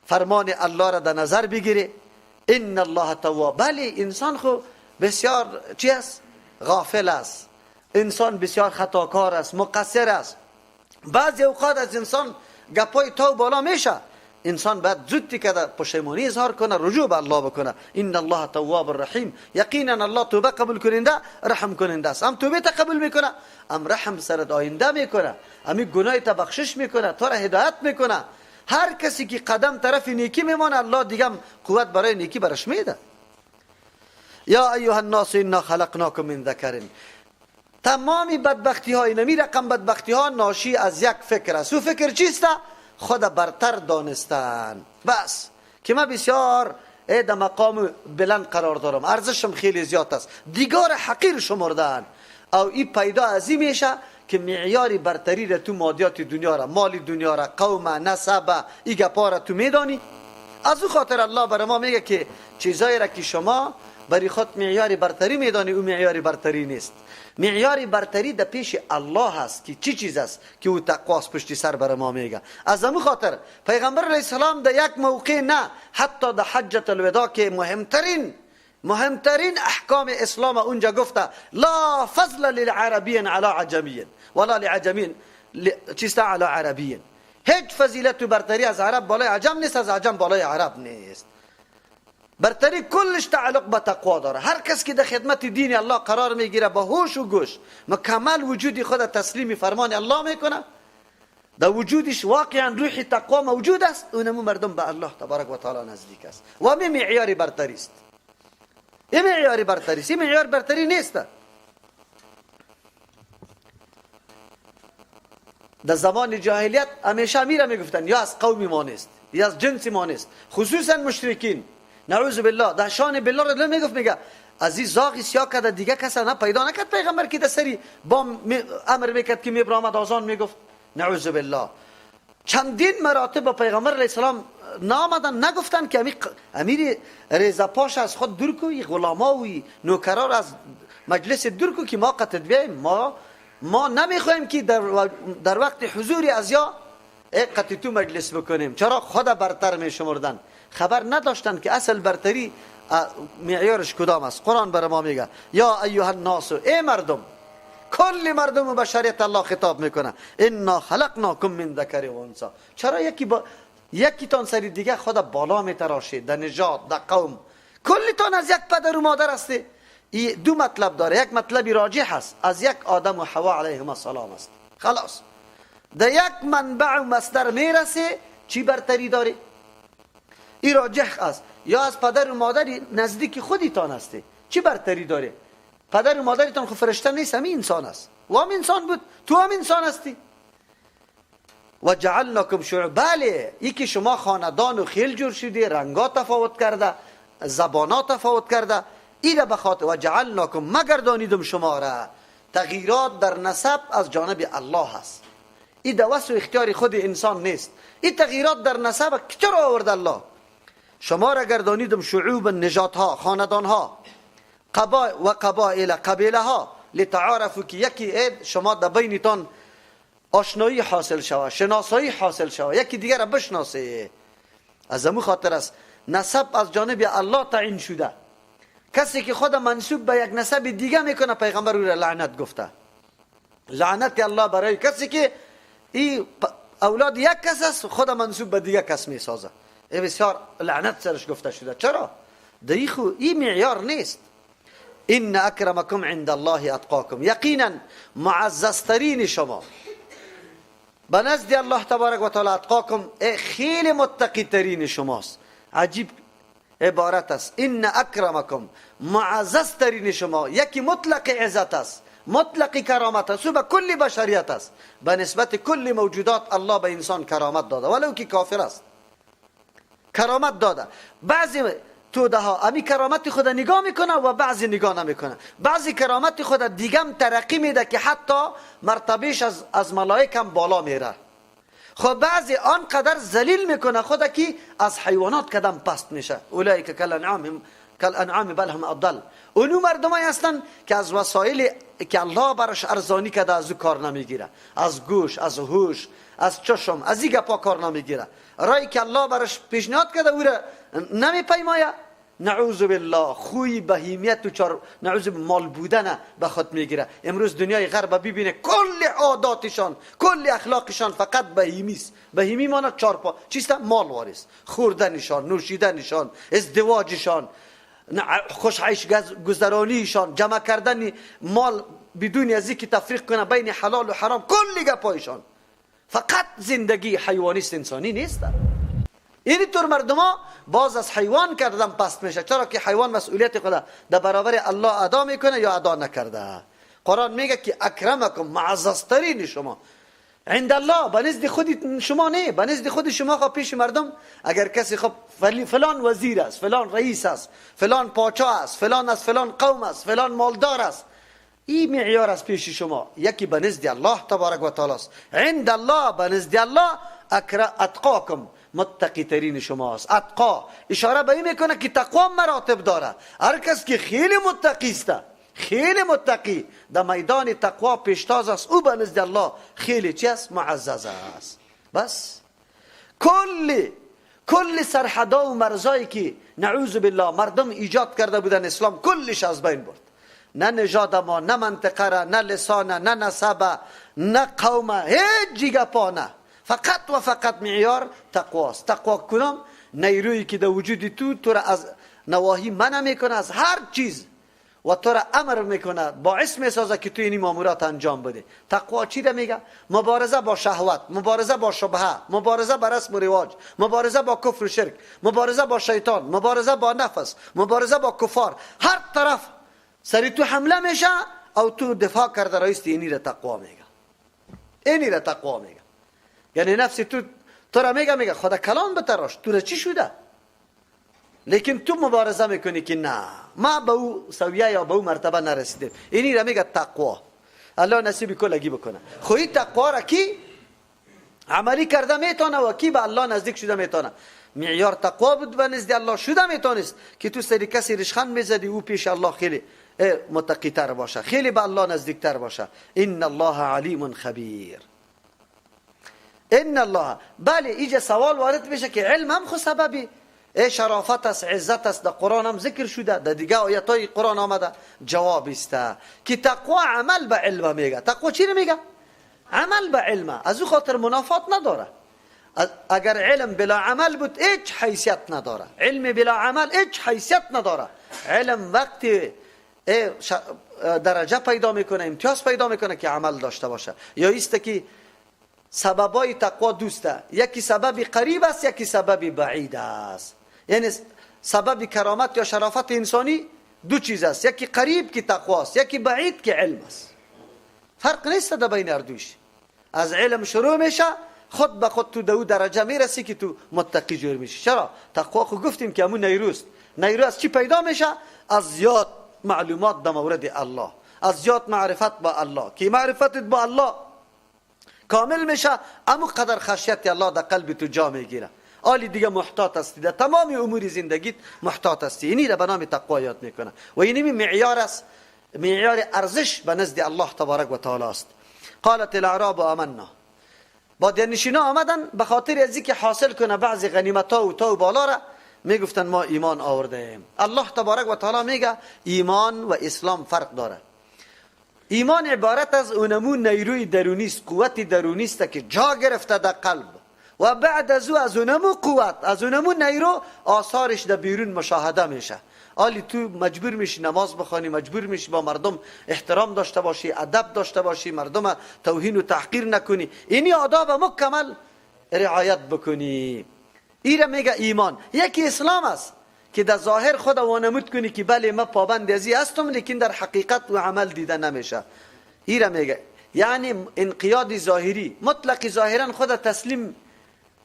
فرمان الله را در نظر بگیری. ان الله تواب. بله انسان خو بسیار چی است؟ غافل است، انسان بسیار خطاکار است، مقصر است. بعضی اوقات از انسان گپای تو بالا میشه، انسان باید زود که پشیمانی اظهار کنه، رجوع به الله بکنه. ان الله تواب الرحیم. یقینا الله توبه قبول کننده، رحم کننده است. هم توبه قبول میکنه، هم رحم سرت آینده میکنه، هم گناه تا بخشش میکنه، تو را هدایت میکنه. هر کسی که قدم طرف نیکی میمانه، الله دیگه قوت برای نیکی برش میده. یا ایها الناس انا خلقناکم من ذکر. تمامی بدبختی های نمی رقم بدبختی ها ناشی از یک فکر است. او فکر چیست؟ خود برتر دانستن. بس که من بسیار در مقام بلند قرار دارم، ارزشم خیلی زیاد است، دیگار حقیر شمردن. او این پیدا از این میشه که معیار برتری را تو مادیات دنیا را، مال دنیا را، قوم، نسب، این گپا را تو میدانی. از او خاطر الله برای ما میگه که چیزایی را که شما برای خود معیار برتری میدانی، او معیار برتری نیست. معیار برتری در پیش الله هست که چی چیز است که او تقواست پشتی سر بر ما میگه. از همون خاطر پیغمبر علیه السلام در یک موقع نه، حتی در حجة الوداع که مهمترین احکام اسلام اونجا گفته لا فضل للعربی علی عجمی ولا لعجمی چیست علی عربی. هیچ فضیلت و برتری از عرب بالای عجم نیست، از عجم بالای عرب نیست. برتری کلش تعلق به تقوا داره. هر کس که در خدمت دین الله قرار میگیره، با هوش و گوش مکمل وجودی خود تسلیم فرمان الله میکنه، در وجودش واقعا روح تقوا موجود است، اونمو مردم به الله تبارک و تعالی نزدیک است. و می معیار برتری است. این معیار برتری است، این معیار برتری نیست. در زمان جاهلیت همیشه میره میگفتن یا از قوم ما نیست یا از جنس ما نیست، خصوصا مشرکین نعوذ بالله. در شان بالله را میگفت، میگه از این زاغ سیاه کرده دیگه کس نه پیدا نکرد پیغمبر که در سری با امر میکرد که میبرامد آذان میگفت نعوذ بالله. چندین مراتب با پیغمبر علیه السلام نامدن، نگفتن که امیر ریزه پاش از خود دور کو، غلاما و نوکرا را از مجلس دور کو که ما قتل بیایم، ما نمیخوایم که در وقت حضور از یا قتل تو مجلس بکنیم. چرا؟ خود برتر میشمردن، خبر نداشتن که اصل برتری معیارش کدام است. قرآن بر ما میگه یا ایها الناس، ای مردم، کل مردم و بشریت الله خطاب میکنه، انا خلقناکم من ذکر و انثی. چرا یکی تان سری دیگه خود بالا میتراشه در نژاد، در قوم، کلتان از یک پدر و مادر هستی. ای دو مطلب داره، یک مطلب راجح است، از یک آدم و حوا علیهما السلام است، خلاص در یک منبع و مصدر میرسه، چی برتری داره؟ این راجح است. یا از پدر و مادر نزدیک خودتان هستی، چی برتری داره؟ پدر و مادرتان خو فرشته نیست، همین انسان است، و هم انسان بود، تو هم انسان هستی. و جعلناکم شعوب. بله، یکی شما خاندان و خیل جور شدی، رنگا تفاوت کرده، زبانا تفاوت کرده، این به خاطر و جعلناکم مگردانیدم شما را. تغییرات در نسب از جانب الله است، این دوست و اختیار خود انسان نیست. این تغییرات در نسب چرا آورد الله؟ شما را گردانیدم شعوب، نژادها، خاندانها، قبا و قبایل، قبیله ها، لتعارفوا، که یکی شما در بینتان آشنایی حاصل شوه، شناسایی حاصل شوه، یکی دیگر را بشناسه. از امو خاطر است نسب از جانب الله تعیین شده. کسی که خود منسوب به یک نسب دیگه میکنه، پیغمبر او را لعنت گفته. لعنت الله برای کسی که ای اولاد یک کس است، خود منسوب به دیگه کس میسازه. ای بسیار لعنت سرش گفته شده. چرا؟ دیخو این معیار نیست. ان اکرمکم عند الله اتقاکم، یقینا معززترین شما به نزد الله تبارک و تعالی اتقاکم، خیلی متقی ترین شماست. عجیب عبارت است. ان اکرمکم، معززترین شما، یکی مطلق عزت است، مطلق کرامت است، به کل بشریت است، به نسبت کل موجودات الله به انسان کرامت داده، ولو که کافر است کرامت داده. بعضی توده ها امی کرامت خود نگاه میکنه و بعضی نگاه نمیکنه. بعضی کرامت خود دیگم ترقی میده که حتی مرتبهش از ملائک هم بالا میره. خب بعضی آنقدر ذلیل میکنه خود که از حیوانات کدم پست میشه. اولئک کالانعام بل هم اضل. اونو مردمایی هستن که از وسایل که الله براش ارزانی کرده از او کار نمیگیره، از گوش، از هوش، از چشم، از این گپا کار نمیگیره. رای که الله براش پیشنهاد کرده او را نمیپیمایه. نعوذ بالله خوی بهیمیت و چار نعوذ مال بودن به خود میگیره. امروز دنیای غرب ببینه کل عاداتشان، کل اخلاقشان فقط بهیمی است. بهیمی ماند چهار پا چیست؟ مال وارث، خوردنشان، نوشیدنشان، ازدواجشان، خوش عیش گذرانیشان، جمع کردن مال بدون از اینکه تفریق کنه بین حلال و حرام، کل گپایشان فقط زندگی حیوانی است، انسانی نیست. این طور مردم ها باز از حیوان کردن پست میشه. چرا که حیوان مسئولیت خود در برابر الله ادا میکنه یا ادا نکرده. قرآن میگه که اکرمکم، معززترین شما عند الله، به نزد خود شما نه، به نزد خود شما. خب پیش مردم اگر کسی خب فلان وزیر است، فلان رئیس است، فلان پاچا است، فلان از فلان قوم است، فلان مالدار است، این معیار است پیش شما. یکی به نزد الله تبارک و تعالی است. عند الله، به نزد الله اتقاکم، متقی ترین شماست. اتقا اشاره به این میکنه که تقوا مراتب داره. هر کس که خیلی متقی است، خیلی متقی در میدان تقوا پیشتاز است، او به نزد الله خیلی چی است؟ معزز است. بس کل سرحدا و مرزایی که نعوذ بالله مردم ایجاد کرده بودن، اسلام کلش از بین برد. نه نژاد ما، نه منطقه را، نه لسانه، نه نسبه، نه قومه، هیچ گپا نه. فقط و فقط معیار تقواست. تقوا کنم نیرویی که در وجود تو را از نواهی منع میکنه، از هر چیز، و تو را امر میکنه، باعث میسازه که تو این مامورات انجام بده. تقوا چی را میگه؟ مبارزه با شهوت، مبارزه با شبهه، مبارزه با رسم و رواج، مبارزه با کفر و شرک، مبارزه با شیطان، مبارزه با نفس، مبارزه با کفار. هر طرف سری تو حمله میشه او تو دفاع کرده رئیس، اینی را تقوا میگه. اینی را تقوا میگه. یعنی نفس تو را میگه خدا کلان بتراش، تو را چی شده؟ لیکن تو مبارزه میکنی که نه، ما به او سویه یا به او مرتبه نرسیدیم. اینی را میگه تقوا. الله نصیب کلگی بکنه. خو این تقوا را کی عملی کرده میتونه و کی به الله نزدیک شده میتونه. معیار تقوا بود به نزد الله شده میتونست که تو سری کسی رشخند میزدی، او پیش الله خیلی متقی تر باشه، خیلی به الله نزدیک تر باشه. ان الله علیم خبیر. ان الله. بله اینجا سوال وارد میشه که علم هم خو سببی شرافت است، عزت است، در قرآن هم ذکر شده، در دیگه آیت های قرآن آمده. جواب است که تقوا عمل به علم میگه. تقوا چی میگه؟ عمل به علم. از او خاطر منافات نداره. اگر علم بلا عمل بود هیچ حیثیت نداره. علم بلا عمل هیچ حیثیت نداره. علم وقتی درجه پیدا میکنه، امتیاز پیدا میکنه که عمل داشته باشه. یا ایست که سببای تقوا دوسته، یکی سبب قریب است، یکی سبب بعید است. یعنی سبب کرامت یا شرافت انسانی دو چیز است، یکی قریب که تقوا است، یکی بعید که علم است. فرق نیست در بین هر دوش. از علم شروع میشه، خود به خود تو دو درجه میرسی که تو متقی جور میشی. چرا؟ تقوا خو گفتیم که همون نیروست. نیرو از چی پیدا میشه؟ از زیاد معلومات در مورد الله، از زیاد معرفت با الله، که معرفتت با الله کامل میشه، امو قدر خشیت الله در قلب تو جا میگیره. آلی دیگه محتاط هستی، در تمام امور زندگیت محتاط هستی. اینی را به نام تقوا یاد میکنه و اینی معیار است. معیار ارزش به نزد الله تبارک و تعالی است. قالت الاعراب آمنا. بادیه نشینا آمدن به خاطر از اینکه حاصل کنه بعضی غنیمت ها و تا و بالا را، میگفتن ما ایمان آورده ایم. الله تبارک و تعالی میگه ایمان و اسلام فرق داره. ایمان عبارت از اونمون نیروی درونی است، قوت درونی است که جا گرفته در قلب و بعد از او از اونمو قوت، از اونمو نیرو آثارش در بیرون مشاهده میشه. آلی تو مجبور میشی نماز بخوانی، مجبور میشی با مردم احترام داشته باشی، ادب داشته باشی، مردم توهین و تحقیر نکنی، اینی آداب مکمل رعایت بکنی. ایره میگه ایمان. یکی اسلام است که در ظاهر خود وانمود کنی که بله من پابند ازی هستم، لیکن در حقیقت و عمل دیده نمیشه. ایره میگه یعنی انقیاد ظاهری، مطلق ظاهرا خود تسلیم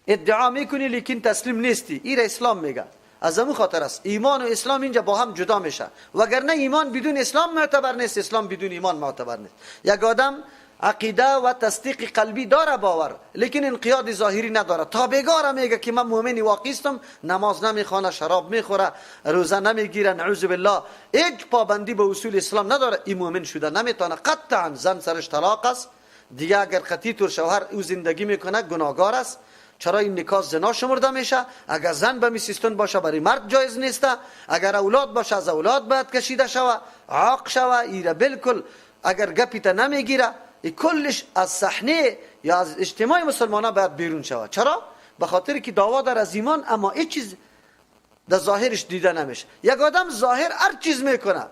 ادعا میکنی لیکن تسلیم نیستی. ایره اسلام میگه. از همون خاطر است ایمان و اسلام اینجا با هم جدا میشه، وگرنه ایمان بدون اسلام معتبر نیست، اسلام بدون ایمان معتبر نیست. یک آدم عقیده و تصدیق قلبی داره، باور، لیکن انقیاد ظاهری نداره. تا بگاره میگه که من مؤمن واقعی هستم، نماز نمیخوانه، شراب میخوره، روزه نمیگیره، نعوذ بالله، هیچ پابندی به اصول اسلام نداره، این مؤمن شده نمیتونه. قطعا زن سرش طلاق است دیگه، اگر قطعی طور شوهر او زندگی میکنه گناهگار است. چرا این نکاح زنا شمرده میشه؟ اگر زن به میسیستون باشه برای مرد جایز نیست، اگر اولاد باشه از اولاد باید کشیده شوه، عاق شوه، ایره بالکل اگر گپیت نمیگیره، ای کلش از صحنه یا از اجتماع مسلمان ها باید بیرون شوه. چرا؟ به خاطر که دعوا در از ایمان، اما این چیز در ظاهرش دیده نمیشه. یک آدم ظاهر هر چیز میکنه،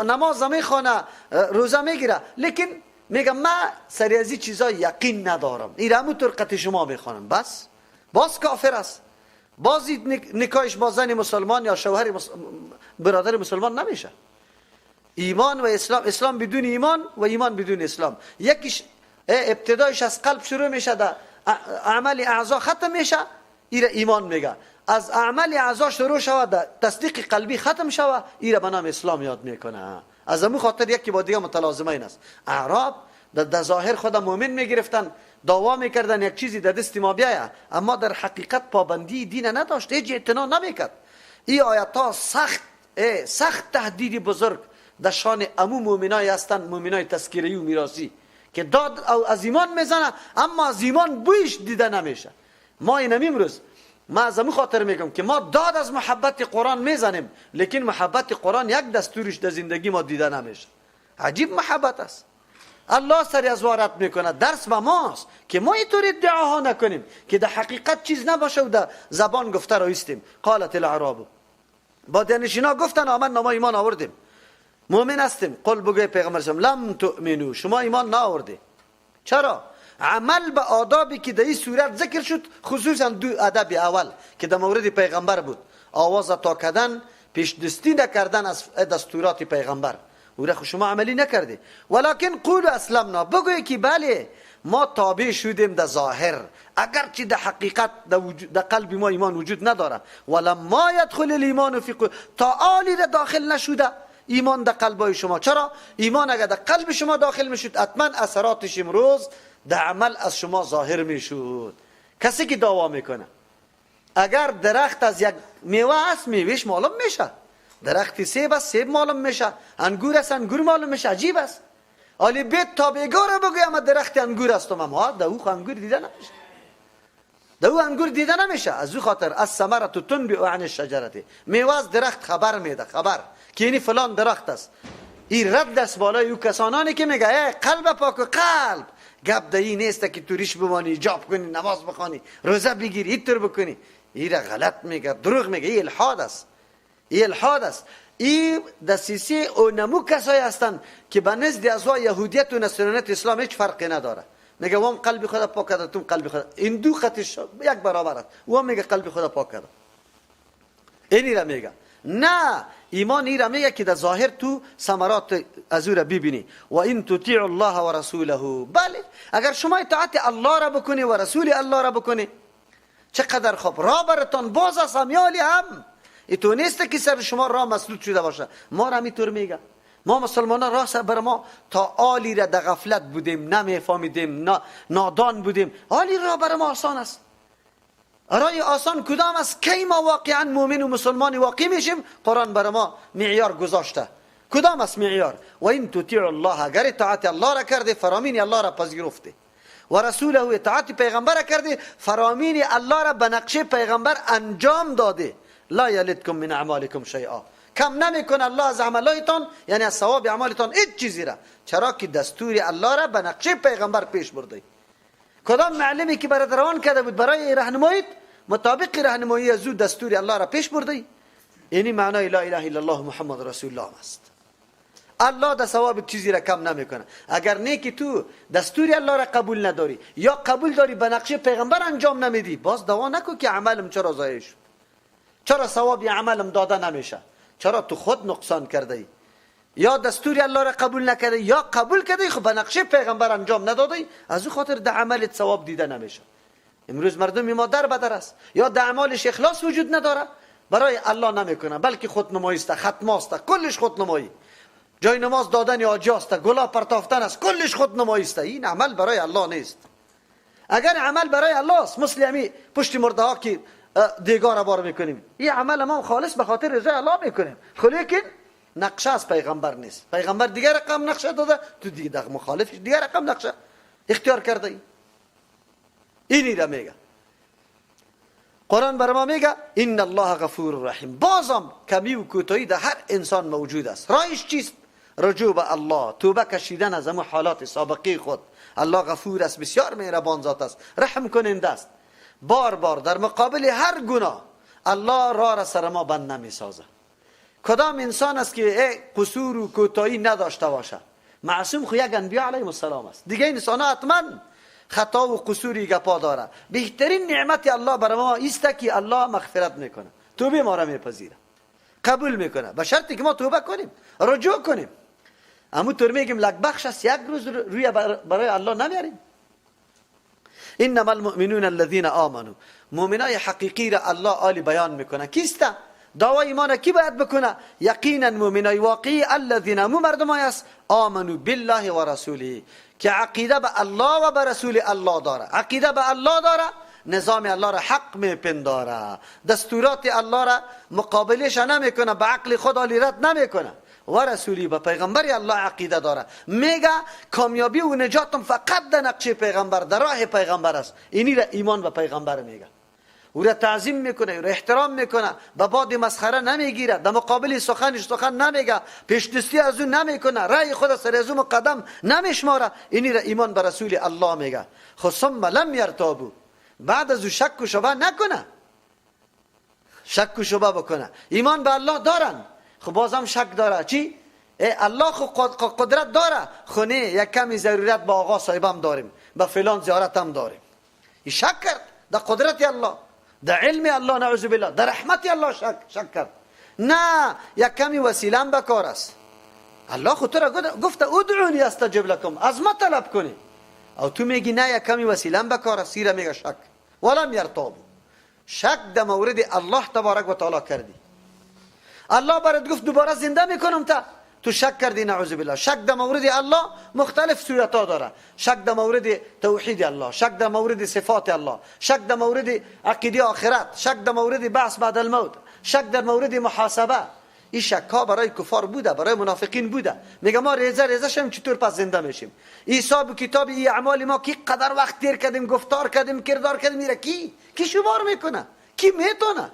نماز میخوانه، روزه میگیره، لیکن میگم من سری از این چیزا یقین ندارم، این همون طرقت شما میخوانم، بس باز کافر است، باز نکاحش با زن مسلمان یا شوهر برادر مسلمان نمیشه. ایمان و اسلام، اسلام بدون ایمان و ایمان بدون اسلام، یکیش ابتدایش از قلب شروع میشه، در اعمال اعضا ختم میشه، ایره ایمان میگه. از اعمال اعضا شروع شود، در تصدیق قلبی ختم شود، ایره به نام اسلام یاد میکنه. از همون خاطر یکی با دیگه متلازمه این است. اعراب در ظاهر خود مؤمن میگرفتن، دعوا میکردن یک چیزی در دست ما بیایه، اما در حقیقت پابندی دین نداشت، هیچ اعتنا نمیکرد. این آیت ها سخت سخت تهدید بزرگ در شان امو مؤمنای هستند، مؤمنای تذکره‌ای و میراثی که داد او از ایمان میزنه اما از ایمان بویش دیده نمیشه. ما این امروز ما از همون خاطر میگم که ما داد از محبت قرآن میزنیم، لیکن محبت قرآن یک دستورش در زندگی ما دیده نمیشه. عجیب محبت است. الله سری از وارد میکنه، درس به ماست که ما اینطور ادعاها نکنیم که در حقیقت چیز نباشه و در زبان گفته را ایستیم. قالت الاعراب، بادیانشینا گفتن آمنا، ما ایمان آوردیم، مؤمن هستیم. قل، بگوی پیغمبر لم تؤمنو، شما ایمان نآورده. چرا؟ عمل به آدابی که در این صورت ذکر شد، خصوصا دو ادب اول که در مورد پیغمبر بود، آواز تا کردن، پیش دستی نکردن از دستورات پیغمبر، او را شما عملی نکردی. ولکن قول اسلمنا، بگوی که بله ما تابع شدیم در ظاهر، اگرچه در حقیقت در قلب ما ایمان وجود نداره. ولما یدخل الایمان فی قلوب، تا آلی را داخل نشده ایمان در قلبای شما. چرا؟ ایمان اگر در قلب شما داخل میشد، حتما اثراتش امروز در عمل از شما ظاهر میشد. کسی که دعوا میکنه، اگر درخت از یک میوه است، میوهش معلوم میشه، درخت سیب است، سیب معلوم میشه، انگور است، انگور معلوم میشه. عجیب است. آلی بیت تا بیگاره بگویم اما درخت انگور است، اما در او انگور دیده نمیشه، در او انگور دیده نمیشه. از او خاطر از ثمره تنبئ عن الشجره، میوه از درخت خبر میده، خبر که اینی فلان درخت است. این رد است بالای او کسانانی که میگه ای قلب پاک و قلب گپ دهی نیست که تو ریش بمانی، ایجاب کنی، نماز بخوانی، روزه بگیری، اینطور بکنی. این را غلط میگه، دروغ میگه، این الحاد است، این الحاد است. این دسیسه او نمو کسایی هستند که به نزد از یهودیت و نصرانیت اسلام هیچ فرقی نداره. میگه وام قلب خدا پاک کرده، تو قلب خدا، این دو خطش یک برابر است. و میگه قلب خدا پاک کرده، اینی را میگه. نه، ایمان این را میگه که در ظاهر تو ثمرات از او را ببینی. و این تطیع الله و رسوله، بله اگر شما اطاعت الله را بکنی و رسول الله را بکنی، چقدر خوب راه برتان باز است. امیالی هم ایتو نیست که سر شما راه مسدود شده باشه. ما را همینطور میگه. ما مسلمان ها راه بر ما تا آلی را در غفلت بودیم، نمیفهمیدیم، نادان بودیم. آلی راه بر ما آسان است. رای آسان کدام است؟ کی ما واقعا مؤمن و مسلمان واقعی میشیم؟ قرآن بر ما معیار گذاشته. کدام است معیار؟ و این تطیع الله، اگر اطاعت الله را کرده، فرامین الله را پذیرفته، و رسوله، اطاعت پیغمبر را کرده، فرامین الله را به نقشه پیغمبر انجام داده، لا یلدکم من اعمالکم شیئا، کم نمیکنه الله از عملایتان، یعنی از ثواب اعمالتان هیچ چیزی را، چرا که دستور الله را به نقشه پیغمبر پیش برده. کدام معلمی که برات روان کرده بود برای راهنماییت، مطابق راهنمایی از او دستور الله را پیش برده. یعنی معنای لا اله الا الله محمد رسول الله است. الله د ثواب چیزی را کم نمیکنه. اگر نه که تو دستور الله را قبول نداری یا قبول داری به نقشه پیغمبر انجام نمیدی، باز دعوا نکن که عملم چرا ضایع شد، چرا ثواب عملم داده نمیشه، چرا تو خود نقصان کرده ای، یا دستور الله را قبول نکرده یا قبول کرده خب به نقشه پیغمبر انجام ندادی، از او خاطر در عملت ثواب دیده نمیشه. امروز مردم ما در بدر است، یا در اعمالش اخلاص وجود نداره، برای الله نمیکنه، بلکه خودنمایی است، ختم است، کلش خودنمایی، جای نماز دادن یا است، گلا پرتافتن است، کلش خودنمایی است. این عمل برای الله نیست. اگر عمل برای الله است، مثل همی پشت مرده ها که دیگار بار میکنیم، این عمل ما خالص به خاطر رضای الله میکنیم، خب لیکن نقشه از پیغمبر نیست. پیغمبر دیگر رقم نقشه داده، تو دیگه مخالفش دیگر رقم نقشه اختیار کرده ای. اینی را میگه قرآن بر ما، میگه ان الله غفور رحیم. بازم کمی و کوتاهی در هر انسان موجود است. رایش چیست؟ رجوع به الله، توبه کشیدن از همون حالات سابقه خود. الله غفور است، بسیار مهربان ذات است، رحم کننده است. بار بار در مقابل هر گناه الله راه را سر ما بند نمیسازه. کدام انسان است که قصور و کوتاهی نداشته باشه؟ معصوم خو یک انبیا علیهم السلام است، دیگه انسان ها حتما خطا و قصوری گپا داره. بهترین نعمت الله بر ما است که الله مغفرت میکنه، توبه ما را میپذیره، قبول میکنه، به شرطی که ما توبه کنیم، رجوع کنیم. اما طور میگیم لک بخش است، یک روز روی برای الله نمیاریم. انما المؤمنون الذين آمنوا، مؤمنای حقیقی را الله عالی بیان میکنه. کیست؟ دعوای ایمان کی باید بکنه؟ یقینا مؤمنای واقعی الذين، مو مردمای است، آمنوا بالله و رسوله، که عقیده به الله و به رسول الله داره. عقیده به الله داره، نظام الله را حق میپنداره، دستورات الله را مقابلش نمیکنه، به عقل خود عالی رد نمیکنه، و رسولی، به پیغمبر الله عقیده داره. میگه کامیابی و نجاتم فقط در نقشه پیغمبر، در راه پیغمبر است. اینی را ایمان به پیغمبر میگه. او را تعظیم میکنه، او را احترام میکنه، به باد مسخره نمیگیره، در مقابل سخنش سخن نمیگه، پیشدستی از او نمیکنه، رأی خود سر از او مقدم نمیشماره. اینی را ایمان به رسول الله میگه. خب ثم لم یرتابو، بعد از او شک و شبه نکنه، شک و شبه بکنه. ایمان به الله دارن، خب بازم شک داره. چی؟ الله خو قدرت داره، خو نه یک کمی ضرورت با آقا صاحبم داریم، با فلان زیارتم داریم. این شک کرد در قدرت الله، در علم الله، نعوذ بالله، در رحمت الله شک کرد. نه یک کمی وسیله هم بکار است. الله خو تو را گفته ادعونی استجب لکم، از ما طلب کنی، او تو میگی نه یک کمی وسیله هم بکار است. سیره میگه شک، ولم یرتابو، شک در مورد الله تبارک و تعالی کردی. الله برات گفت دوباره زنده میکنم، تا تو شک کردی، نعوذ بالله. شک در مورد الله مختلف صورت ها داره. شک در مورد توحید الله، شک در مورد صفات الله، شک در مورد عقیده آخرت، شک در مورد بعث بعد الموت، شک در مورد محاسبه. این شک ها برای کفار بوده، برای منافقین بوده. میگه ما ریزه ریزه شیم چطور پس زنده میشیم؟ حساب کتاب ای اعمال ما کی قدر وقت تیر کردیم، گفتار کردیم، کردار کردیم، میره کی شمار میکنه؟ کی میتونه؟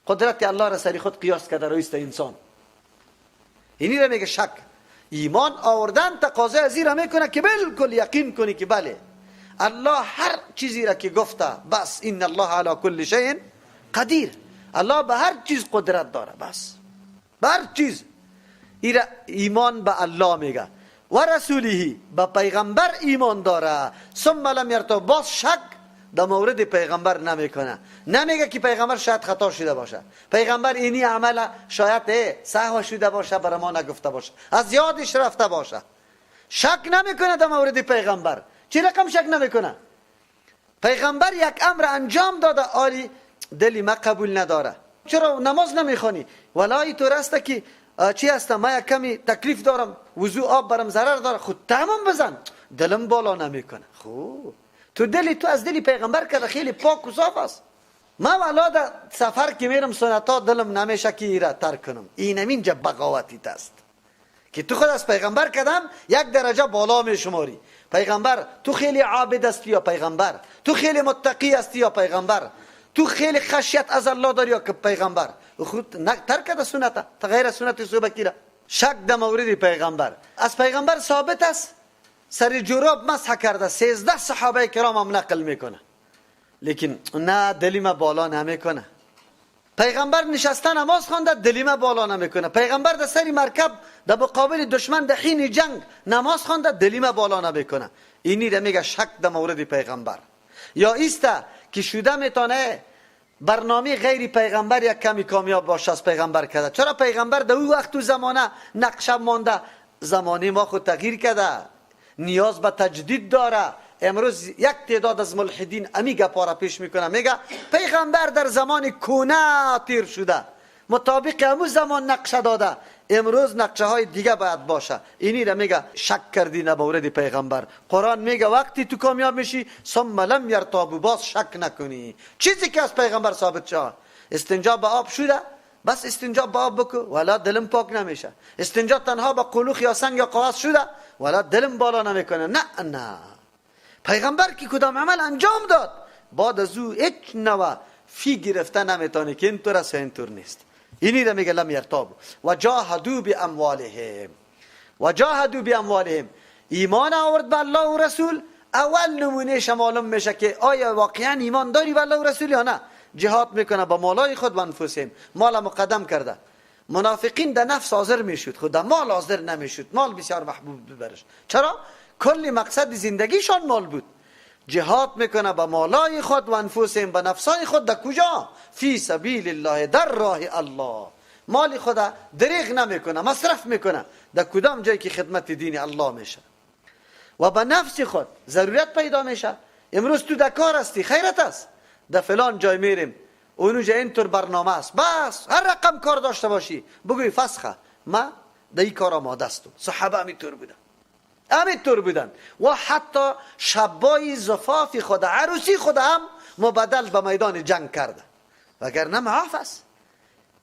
قدرت الله را سری خود قیاس کرده رویست انسان. اینی را میگه شک. ایمان آوردن تقاضا از این را میکنه که بالکل یقین کنی که بله الله هر چیزی را که گفته، بس ان الله علی کل شیء قدیر، الله به هر چیز قدرت داره، بس به هر چیز. ایمان به الله میگه و رسوله، به پیغمبر ایمان داره. ثم لم یرتاب، باز شک در مورد پیغمبر نمیکنه، نمیگه که پیغمبر شاید خطا شده باشه، پیغمبر اینی عمل شاید سهو شده باشه، برای ما نگفته باشه، از یادش رفته باشه. شک نمیکنه در مورد پیغمبر. چی رقم شک نمیکنه؟ پیغمبر یک امر انجام داده، آری دلی ما قبول نداره، چرا نماز نمیخوانی؟ ولای تو راسته که چی هستم، ما یک کمی تکلیف دارم، وضو آب برم ضرر داره، خود تمام بزن، دلم بالا نمیکنه. خب تو دلی تو از دلی پیغمبر که خیلی پاک و صاف است. ما والا در سفر که میرم سنتا دلم نمیشه که ایره ترک کنم. این همینجا بغاوتی است. که تو خود از پیغمبر کدام یک درجه بالا می شماری. پیغمبر تو خیلی عابد هستی یا پیغمبر، تو خیلی متقی هستی یا پیغمبر، تو خیلی خشیت از الله داری یا که پیغمبر. خود ترک کرده سنت، غیر سنت صوبکی را. شک در مورد پیغمبر. از پیغمبر ثابت است سر جراب مسح کرده، 13 صحابه کرام هم نقل میکنه، لیکن نه دلیم بالا نمیکنه. پیغمبر نشسته نماز خوانده، دلیم بالا نمیکنه. پیغمبر در سر مرکب در مقابل دشمن در حین جنگ نماز خوانده، دلیم بالا نمیکنه. اینی را میگه شک در مورد پیغمبر. یا ایسته که شده میتونه برنامه غیر پیغمبر یک کمی کامیاب باشه از پیغمبر کرده. چرا پیغمبر در او وقت و زمانه نقشه مانده، زمانه ما خود تغییر کرده، نیاز به تجدید داره. امروز یک تعداد از ملحدین امی گپا را پیش میکنه، میگه پیغمبر در زمان کونه تیر شده، مطابق امو زمان نقشه داده، امروز نقشه های دیگه باید باشه. اینی را میگه شک کردی نه مورد پیغمبر. قرآن میگه وقتی تو کامیاب میشی ثم لم یرتابوا، باز شک نکنی. چیزی که از پیغمبر ثابت شد، استنجا به آب شده، بس استنجا به آب بکو ولا دلم پاک نمیشه. استنجا تنها با قلوخ یا سنگ یا قواس شده ولا دلم بالا نمیکنه. نه نه، پیغمبر که کدام عمل انجام داد بعد از او هیچ نوع فی گرفته نمیتونه که اینطور است اینطور نیست. اینی را میگه لم یرتابوا و جاهدوا باموالهم. و جاهدوا باموالهم، ایمان آورد به الله و رسول. اول نمونه معلوم میشه که آیا واقعا ایمان داری به الله و رسول یا نه. جهاد میکنه با مالای خود و انفسهم، مال مقدم کرده. منافقین در نفس حاضر میشد، خود در مال حاضر نمیشد. مال بسیار محبوب ببرش. چرا؟ کل مقصد زندگیشان مال بود. جهاد میکنه با مالای خود و انفسهم، به نفسای خود. در کجا؟ فی سبیل الله، در راه الله. مال خود دریغ نمیکنه، مصرف میکنه در کدام جایی که خدمت دین الله میشه. و به نفس خود ضرورت پیدا میشه. امروز تو در کار هستی، خیرت است، در فلان جای میریم، اونجا اینطور برنامه است، بس هر رقم کار داشته باشی بگوی فسخه، ما در این کار آماده هستم. صحابه همینطور بودن، همینطور بودن و حتی شبای زفاف خود، عروسی خود هم مبدل به میدان جنگ کرده، وگرنه معاف است.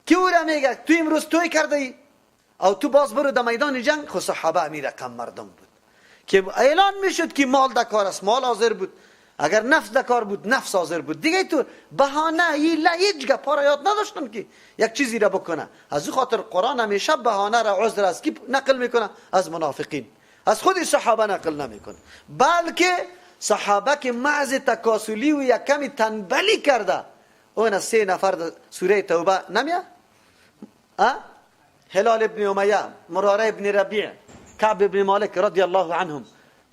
کی او را میگه تو امروز توی کرده ای او تو باز برو در میدان جنگ؟ خو صحابه همین رقم مردم بود که اعلان میشد که مال در کار است، مال حاضر بود. اگر نفس در کار بود، نفس حاضر بود. دیگه تو بهانه ایله هیچ گپا را یاد نداشتن که یک چیزی را بکنه. از او خاطر قرآن همیشه بهانه را عذر از کی نقل میکنه؟ از منافقین، از خود صحابه نقل نمیکنه. بلکه صحابه که محض تکاسلی و یک کمی تنبلی کرده، اون 3 نفر سوره توبه نمیه؟ هلال ابن امیه، مراره ابن ربیع، کعب ابن مالک رضی الله عنهم،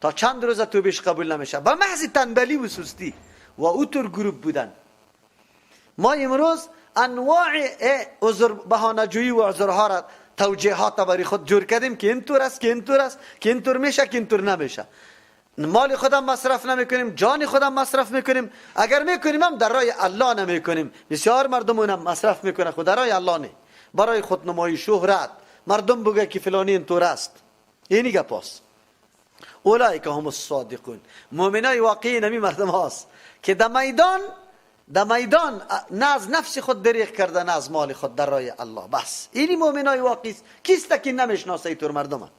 تا چند روز توبهش قبول نمیشه با محض تنبلی و سستی. و اوتر گروپ بودن. ما امروز انواع عذر، بهانه جویی و عذرها را، توجیهات برای خود جور کردیم که اینطور است، که اینطور است، که اینطور میشه، که اینطور نمیشه. مال خودم مصرف نمیکنیم، جان خودم مصرف میکنیم، اگر میکنیم هم در راه الله نمیکنیم. بسیار مردم اونم مصرف میکنه، خود در راه الله نه، برای خودنمایی، شهرت، مردم بگه که فلانی اینطور است. اینی گپاست. اولئک هم الصادقون. مؤمنای واقعی نمی مردم هاست که در میدان نه از نفس خود دریغ کرده، نه از مال خود، در راه الله. بس اینی مؤمنای واقعی است. کیست که نمیشناسه اینطور مردم؟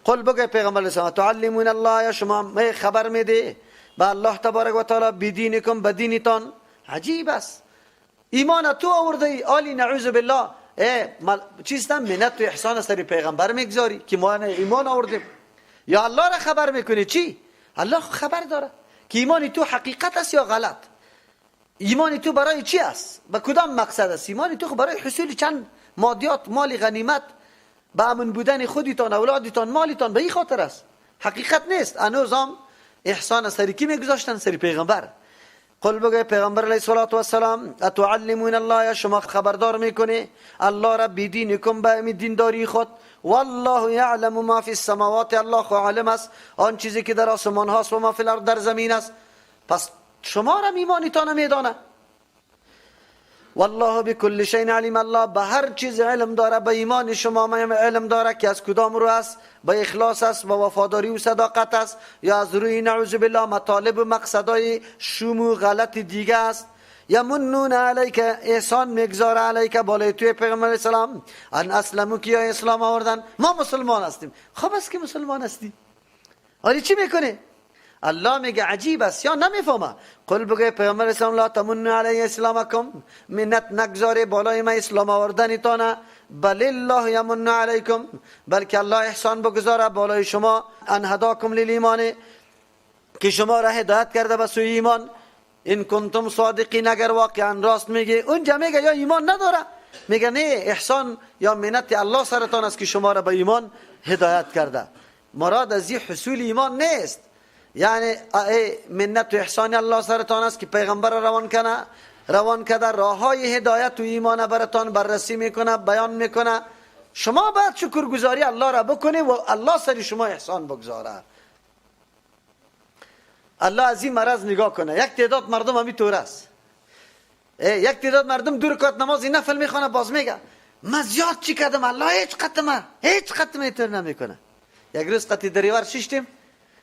قل بگه پیغمبر علیه السلام تعلمون الله، یا شما می خبر میده به الله تبارک و تعالی بدینکم، به دینتان. عجیب است. ایمان تو آورده ای، آلی نعوذ بالله چیستم منت و احسان سر پیغمبر میگذاری که ما ایمان آوردیم، یا الله را خبر میکنی؟ چی؟ الله خبر داره که ایمان تو حقیقت است یا غلط. ایمان تو برای چی است؟ به کدام مقصد است؟ ایمان تو برای حصول چند مادیات، مال غنیمت، به امن بودن خودتان، اولادتان، مالتان، به این خاطر است. حقیقت نیست. هنوز هم احسان سر کی میگذاشتن؟ سر پیغمبر. قل بگه پیغمبر علیه الصلاة والسلام اتعلمون الله، یا شما خبردار میکنی الله را بدینکم، به دینداری خود. والله یعلم ما فی السماوات، الله عالم است آن چیزی که در آسمان هاست و ما فی الارض، در زمین است. پس شما را ایمانتان میدانه. والله بكل شیء علیم، الله به هر چیز علم داره، به ایمان شما علم داره که از کدام رو است، به اخلاص است، به وفاداری و صداقت است، یا از روی نعوذ بالله مطالب و مقصدای شوم و غلط دیگه است. یمنون علیک، احسان میگذاره علیک بالای توی پیغمبر اسلام، ان اسلمو که یا اسلام آوردن. ما مسلمان هستیم. خب است که مسلمان هستی، آره چی میکنه؟ الله میگه عجیب است یا نمیفهمه. قل بگه پیغمبر اسلام لا تمنوا علی اسلامکم، منت نگذاره بالای ما اسلام آوردنتان، بل الله یمن علیکم، بلکه الله احسان بگذاره بالای شما، ان هداکم للایمان، که شما را هدایت کرده به سوی ایمان. ان کنتم صادقین، اگر واقعا راست میگه. اونجا میگه یا ایمان نداره، میگه نه، احسان یا منت الله سرتان است که شما را به ایمان هدایت کرده. مراد از این حصول ایمان نیست، یعنی منت و احسان الله سرتان است که پیغمبر روان کنه، روان کرده، راههای هدایت و ایمان براتان بررسی میکنه، بیان میکنه. شما باید شکرگزاری الله را بکنی و الله سر شما احسان بگذاره. الله از این مرض نگاه کنه. یک تعداد مردم همی طور است، یک تعداد مردم دو رکعت نماز نفل میخوانه، باز میگه من زیاد چی کردم، الله هیچ قطمه، هیچ قطمه اینطور نمیکنه. یک روز قطی دریور ششتیم،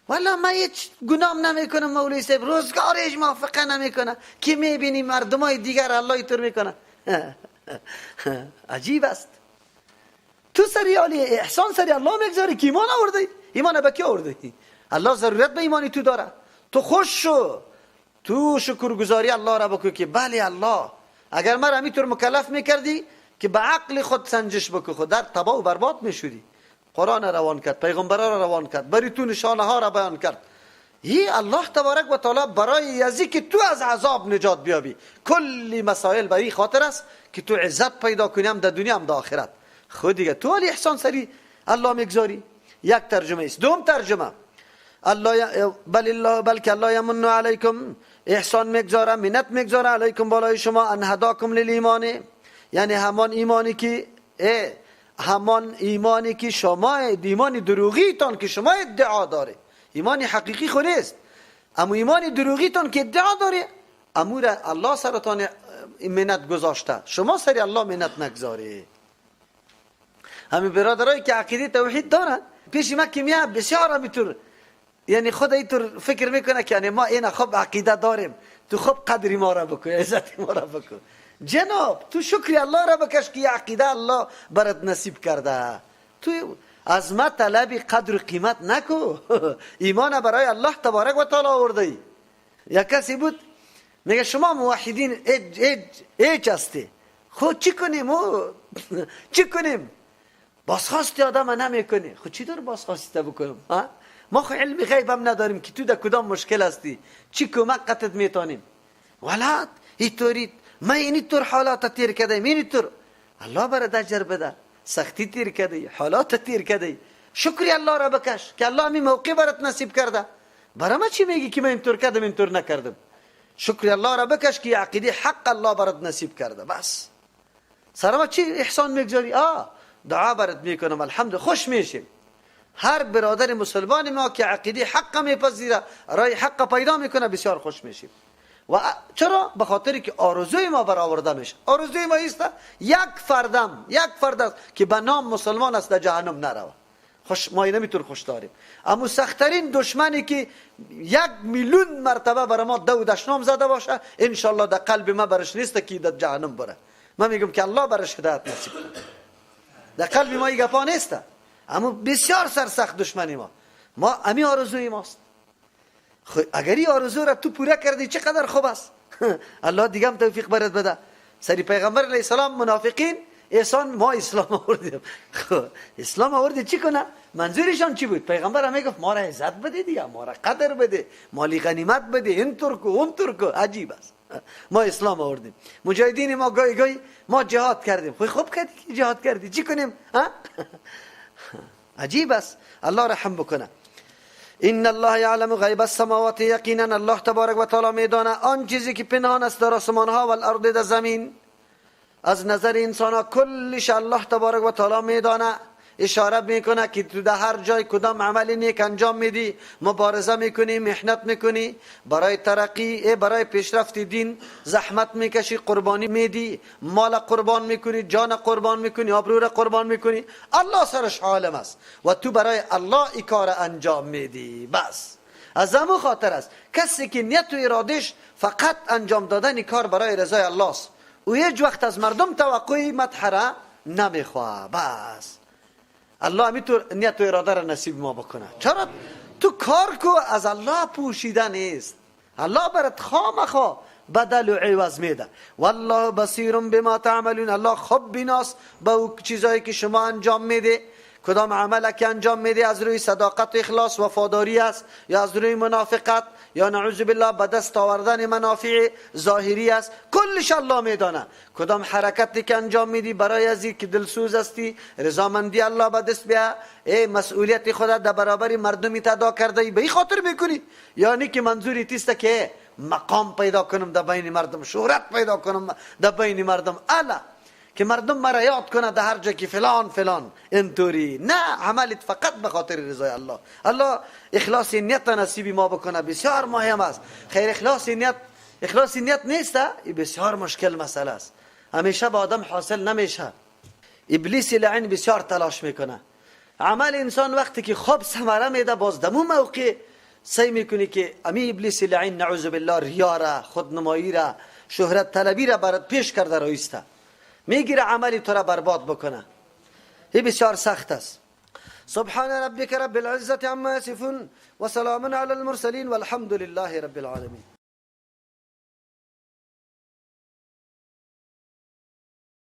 والا من هیچ گنام نمیکنم مولوی صاحب، روزگار هیچ موافقه نمیکنه که میبینی مردمای دیگر الله اینطور میکنه. عجیب است. تو سری عالی احسان سری الله میگذاری که ایمان آوردی. ایمان به کی آوردی؟ الله ضرورت به ایمانی تو داره. تو خوش شو، تو شکرگزاری الله را بکن که بله الله، اگر مرا همینطور مکلف میکردی که به عقل خود سنجش بکن، خود در تباه و برباد میشدی. قرآن روان کرد، پیغمبران را روان کرد، برای تو نشانه ها را بیان کرد. ای الله تبارک و تعالی برای ازی که تو از عذاب نجات بیابی، کلی مسائل برای خاطر است که تو عزت پیدا کنی، هم در دنیا هم در آخرت. خود دیگه تو علی احسان سری الله میگذاری. یک ترجمه است. دوم ترجمه الله بل الله، بلکه الله یمن علیکم، احسان میگذاره، منت میگذاره علیکم بالای شما، ان هداکم للایمان، یعنی همان ایمانی که همان ایمانی که شما، ایمان دروغیتان که شما ادعا داره، ایمان حقیقی خو نیست، اما ایمان دروغیتان که ادعا داره، امور الله سرتان منت گذاشته، شما سری الله منت نگذاری. همین برادرایی که عقیده توحید دارن پیش ما که میاد بسیار همینطور، یعنی خود اینطور فکر میکنه که یعنی ما اینا خب عقیده داریم، تو خب قدری ما را بکن، عزت ما را بکن. جناب تو شکری الله را بکش که عقیده الله برات نصیب کرده. تو از ما طلب قدر و قیمت نکو. ایمان برای الله تبارک و تعالی آورده ای. یک کسی بود میگه شما موحدین هیچ هستی، خود چی کنیم؟ چی کنیم؟ بازخواستی آدم نمیکنی. خود چی دور بازخواستی بکنم؟ ما خو علم غیب هم نداریم که تو در کدام مشکل هستی، چی کمک قطعت میتونیم. ولاد اینطوری ما اینطور حالات تیر کردیم، اینطور الله برات اجر بده، سختی تیر کردی، حالات تیر کردی، شکری الله را بکش که الله می موقع برات نصیب کرده. برای ما چی میگی که من اینطور کردم اینطور نکردم؟ شکری الله را بکش که عقیده حق الله برات نصیب کرده. بس سر ما چی احسان میگذاری؟ دعا برات میکنم، الحمد خوش میشیم. هر برادر مسلمان ما که عقیده حق میپذیره، رای حق پیدا میکنه، بسیار خوش میشیم. و چرا؟ به خاطر که آرزوی ما برآورده میشه. آرزوی ما ایست یک فردم، یک فرد است که به نام مسلمان است در جهنم نروه. خوش ما نمیتون خوش داریم. اما سختترین دشمنی که 1 میلیون مرتبه برای ما دو دشنام زده باشه، انشالله در قلب ما برش نیست که در جهنم بره. من میگم که الله برش هدایت نصیب کنه. در قلب ما این گپا نیست، اما بسیار سرسخت دشمنی ما امی آرزوی ماست. اگر این آرزو را تو پوره کردی چقدر خوب است. الله دیگه هم توفیق برات بده. سری پیغمبر علیه السلام منافقین احسان ما اسلام آوردیم. خب اسلام آوردی چی کنه؟ منظورشان چی بود؟ پیغمبر هم میگفت ما را عزت بده دیگه، ما را قدر بده، مالی غنیمت بده، این طور کو اون طور کو. عجیب است. ما اسلام آوردیم. مجاهدین ما گاهی گاهی ما جهاد کردیم. خوب کردی که جهاد کردی، چی کنیم؟ ها؟ عجیب است. الله رحم بکنه. ان الله یعلم غیب السماوات، یقینا الله تبارک و تعالی میدانه آن چیزی که پنهان است در آسمان ها و الارض در زمین. از نظر انسان ها کلش الله تبارک و تعالی میدانه. اشاره میکنه که تو در هر جای کدام عمل نیک انجام میدی، مبارزه میکنی، محنت میکنی، برای ترقی، برای پیشرفت دین زحمت میکشی، قربانی میدی، مال قربان میکنی، جان قربان میکنی، آبرو را قربان میکنی. الله سرش عالم است و تو برای الله این کار انجام میدی. بس از همو خاطر است کسی که نیت و ارادش فقط انجام دادن کار برای رضای الله است، او هیچ وقت از مردم توقعی مدح را نمیخواه. بس الله همیطور نیت و اراده را نصیب ما بکنه. چرا تو کار کو از الله پوشیده نیست، الله برات خامخا بدل و عوض میده. والله بصیر بما تعملون، الله خوب بیناست به او چیزایی که شما انجام میده. کدام عمل که انجام میده از روی صداقت و اخلاص وفاداری است یا از روی منافقت یا نعوذ بالله به دست آوردن منافع ظاهری است، کلش الله میدانه. کدام حرکتی که انجام میدی برای از که دلسوز هستی، رضامندی الله به دست بیا، ای مسئولیت خود در برابر مردمی ادا کرده ای، به این خاطر میکنی، یعنی که منظوری تیست که مقام پیدا کنم در بین مردم، شهرت پیدا کنم در بین مردم، الا که مردم مرا یاد کنه در هر جا که فلان فلان اینطوری. نه، عملت فقط به خاطر رضای الله. الله اخلاص نیت نصیب ما بکنه، بسیار مهم است. خیر اخلاص نیت، اخلاص نیت نیست، این بسیار مشکل مسئله است، همیشه به آدم حاصل نمیشه. ابلیس لعین بسیار تلاش میکنه. عمل انسان وقتی که خوب ثمره میده، باز دمو موقع سعی میکنی که امی ابلیس لعین نعوذ بالله ریا را، خودنمایی را، شهرت طلبی را برات پیش کرده رایسته، میگیره عملی تو را برباد بکنه. این بسیار سخت است. سبحان ربک رب العزة عما یصفون و سلام علی المرسلین والحمد لله رب العالمین.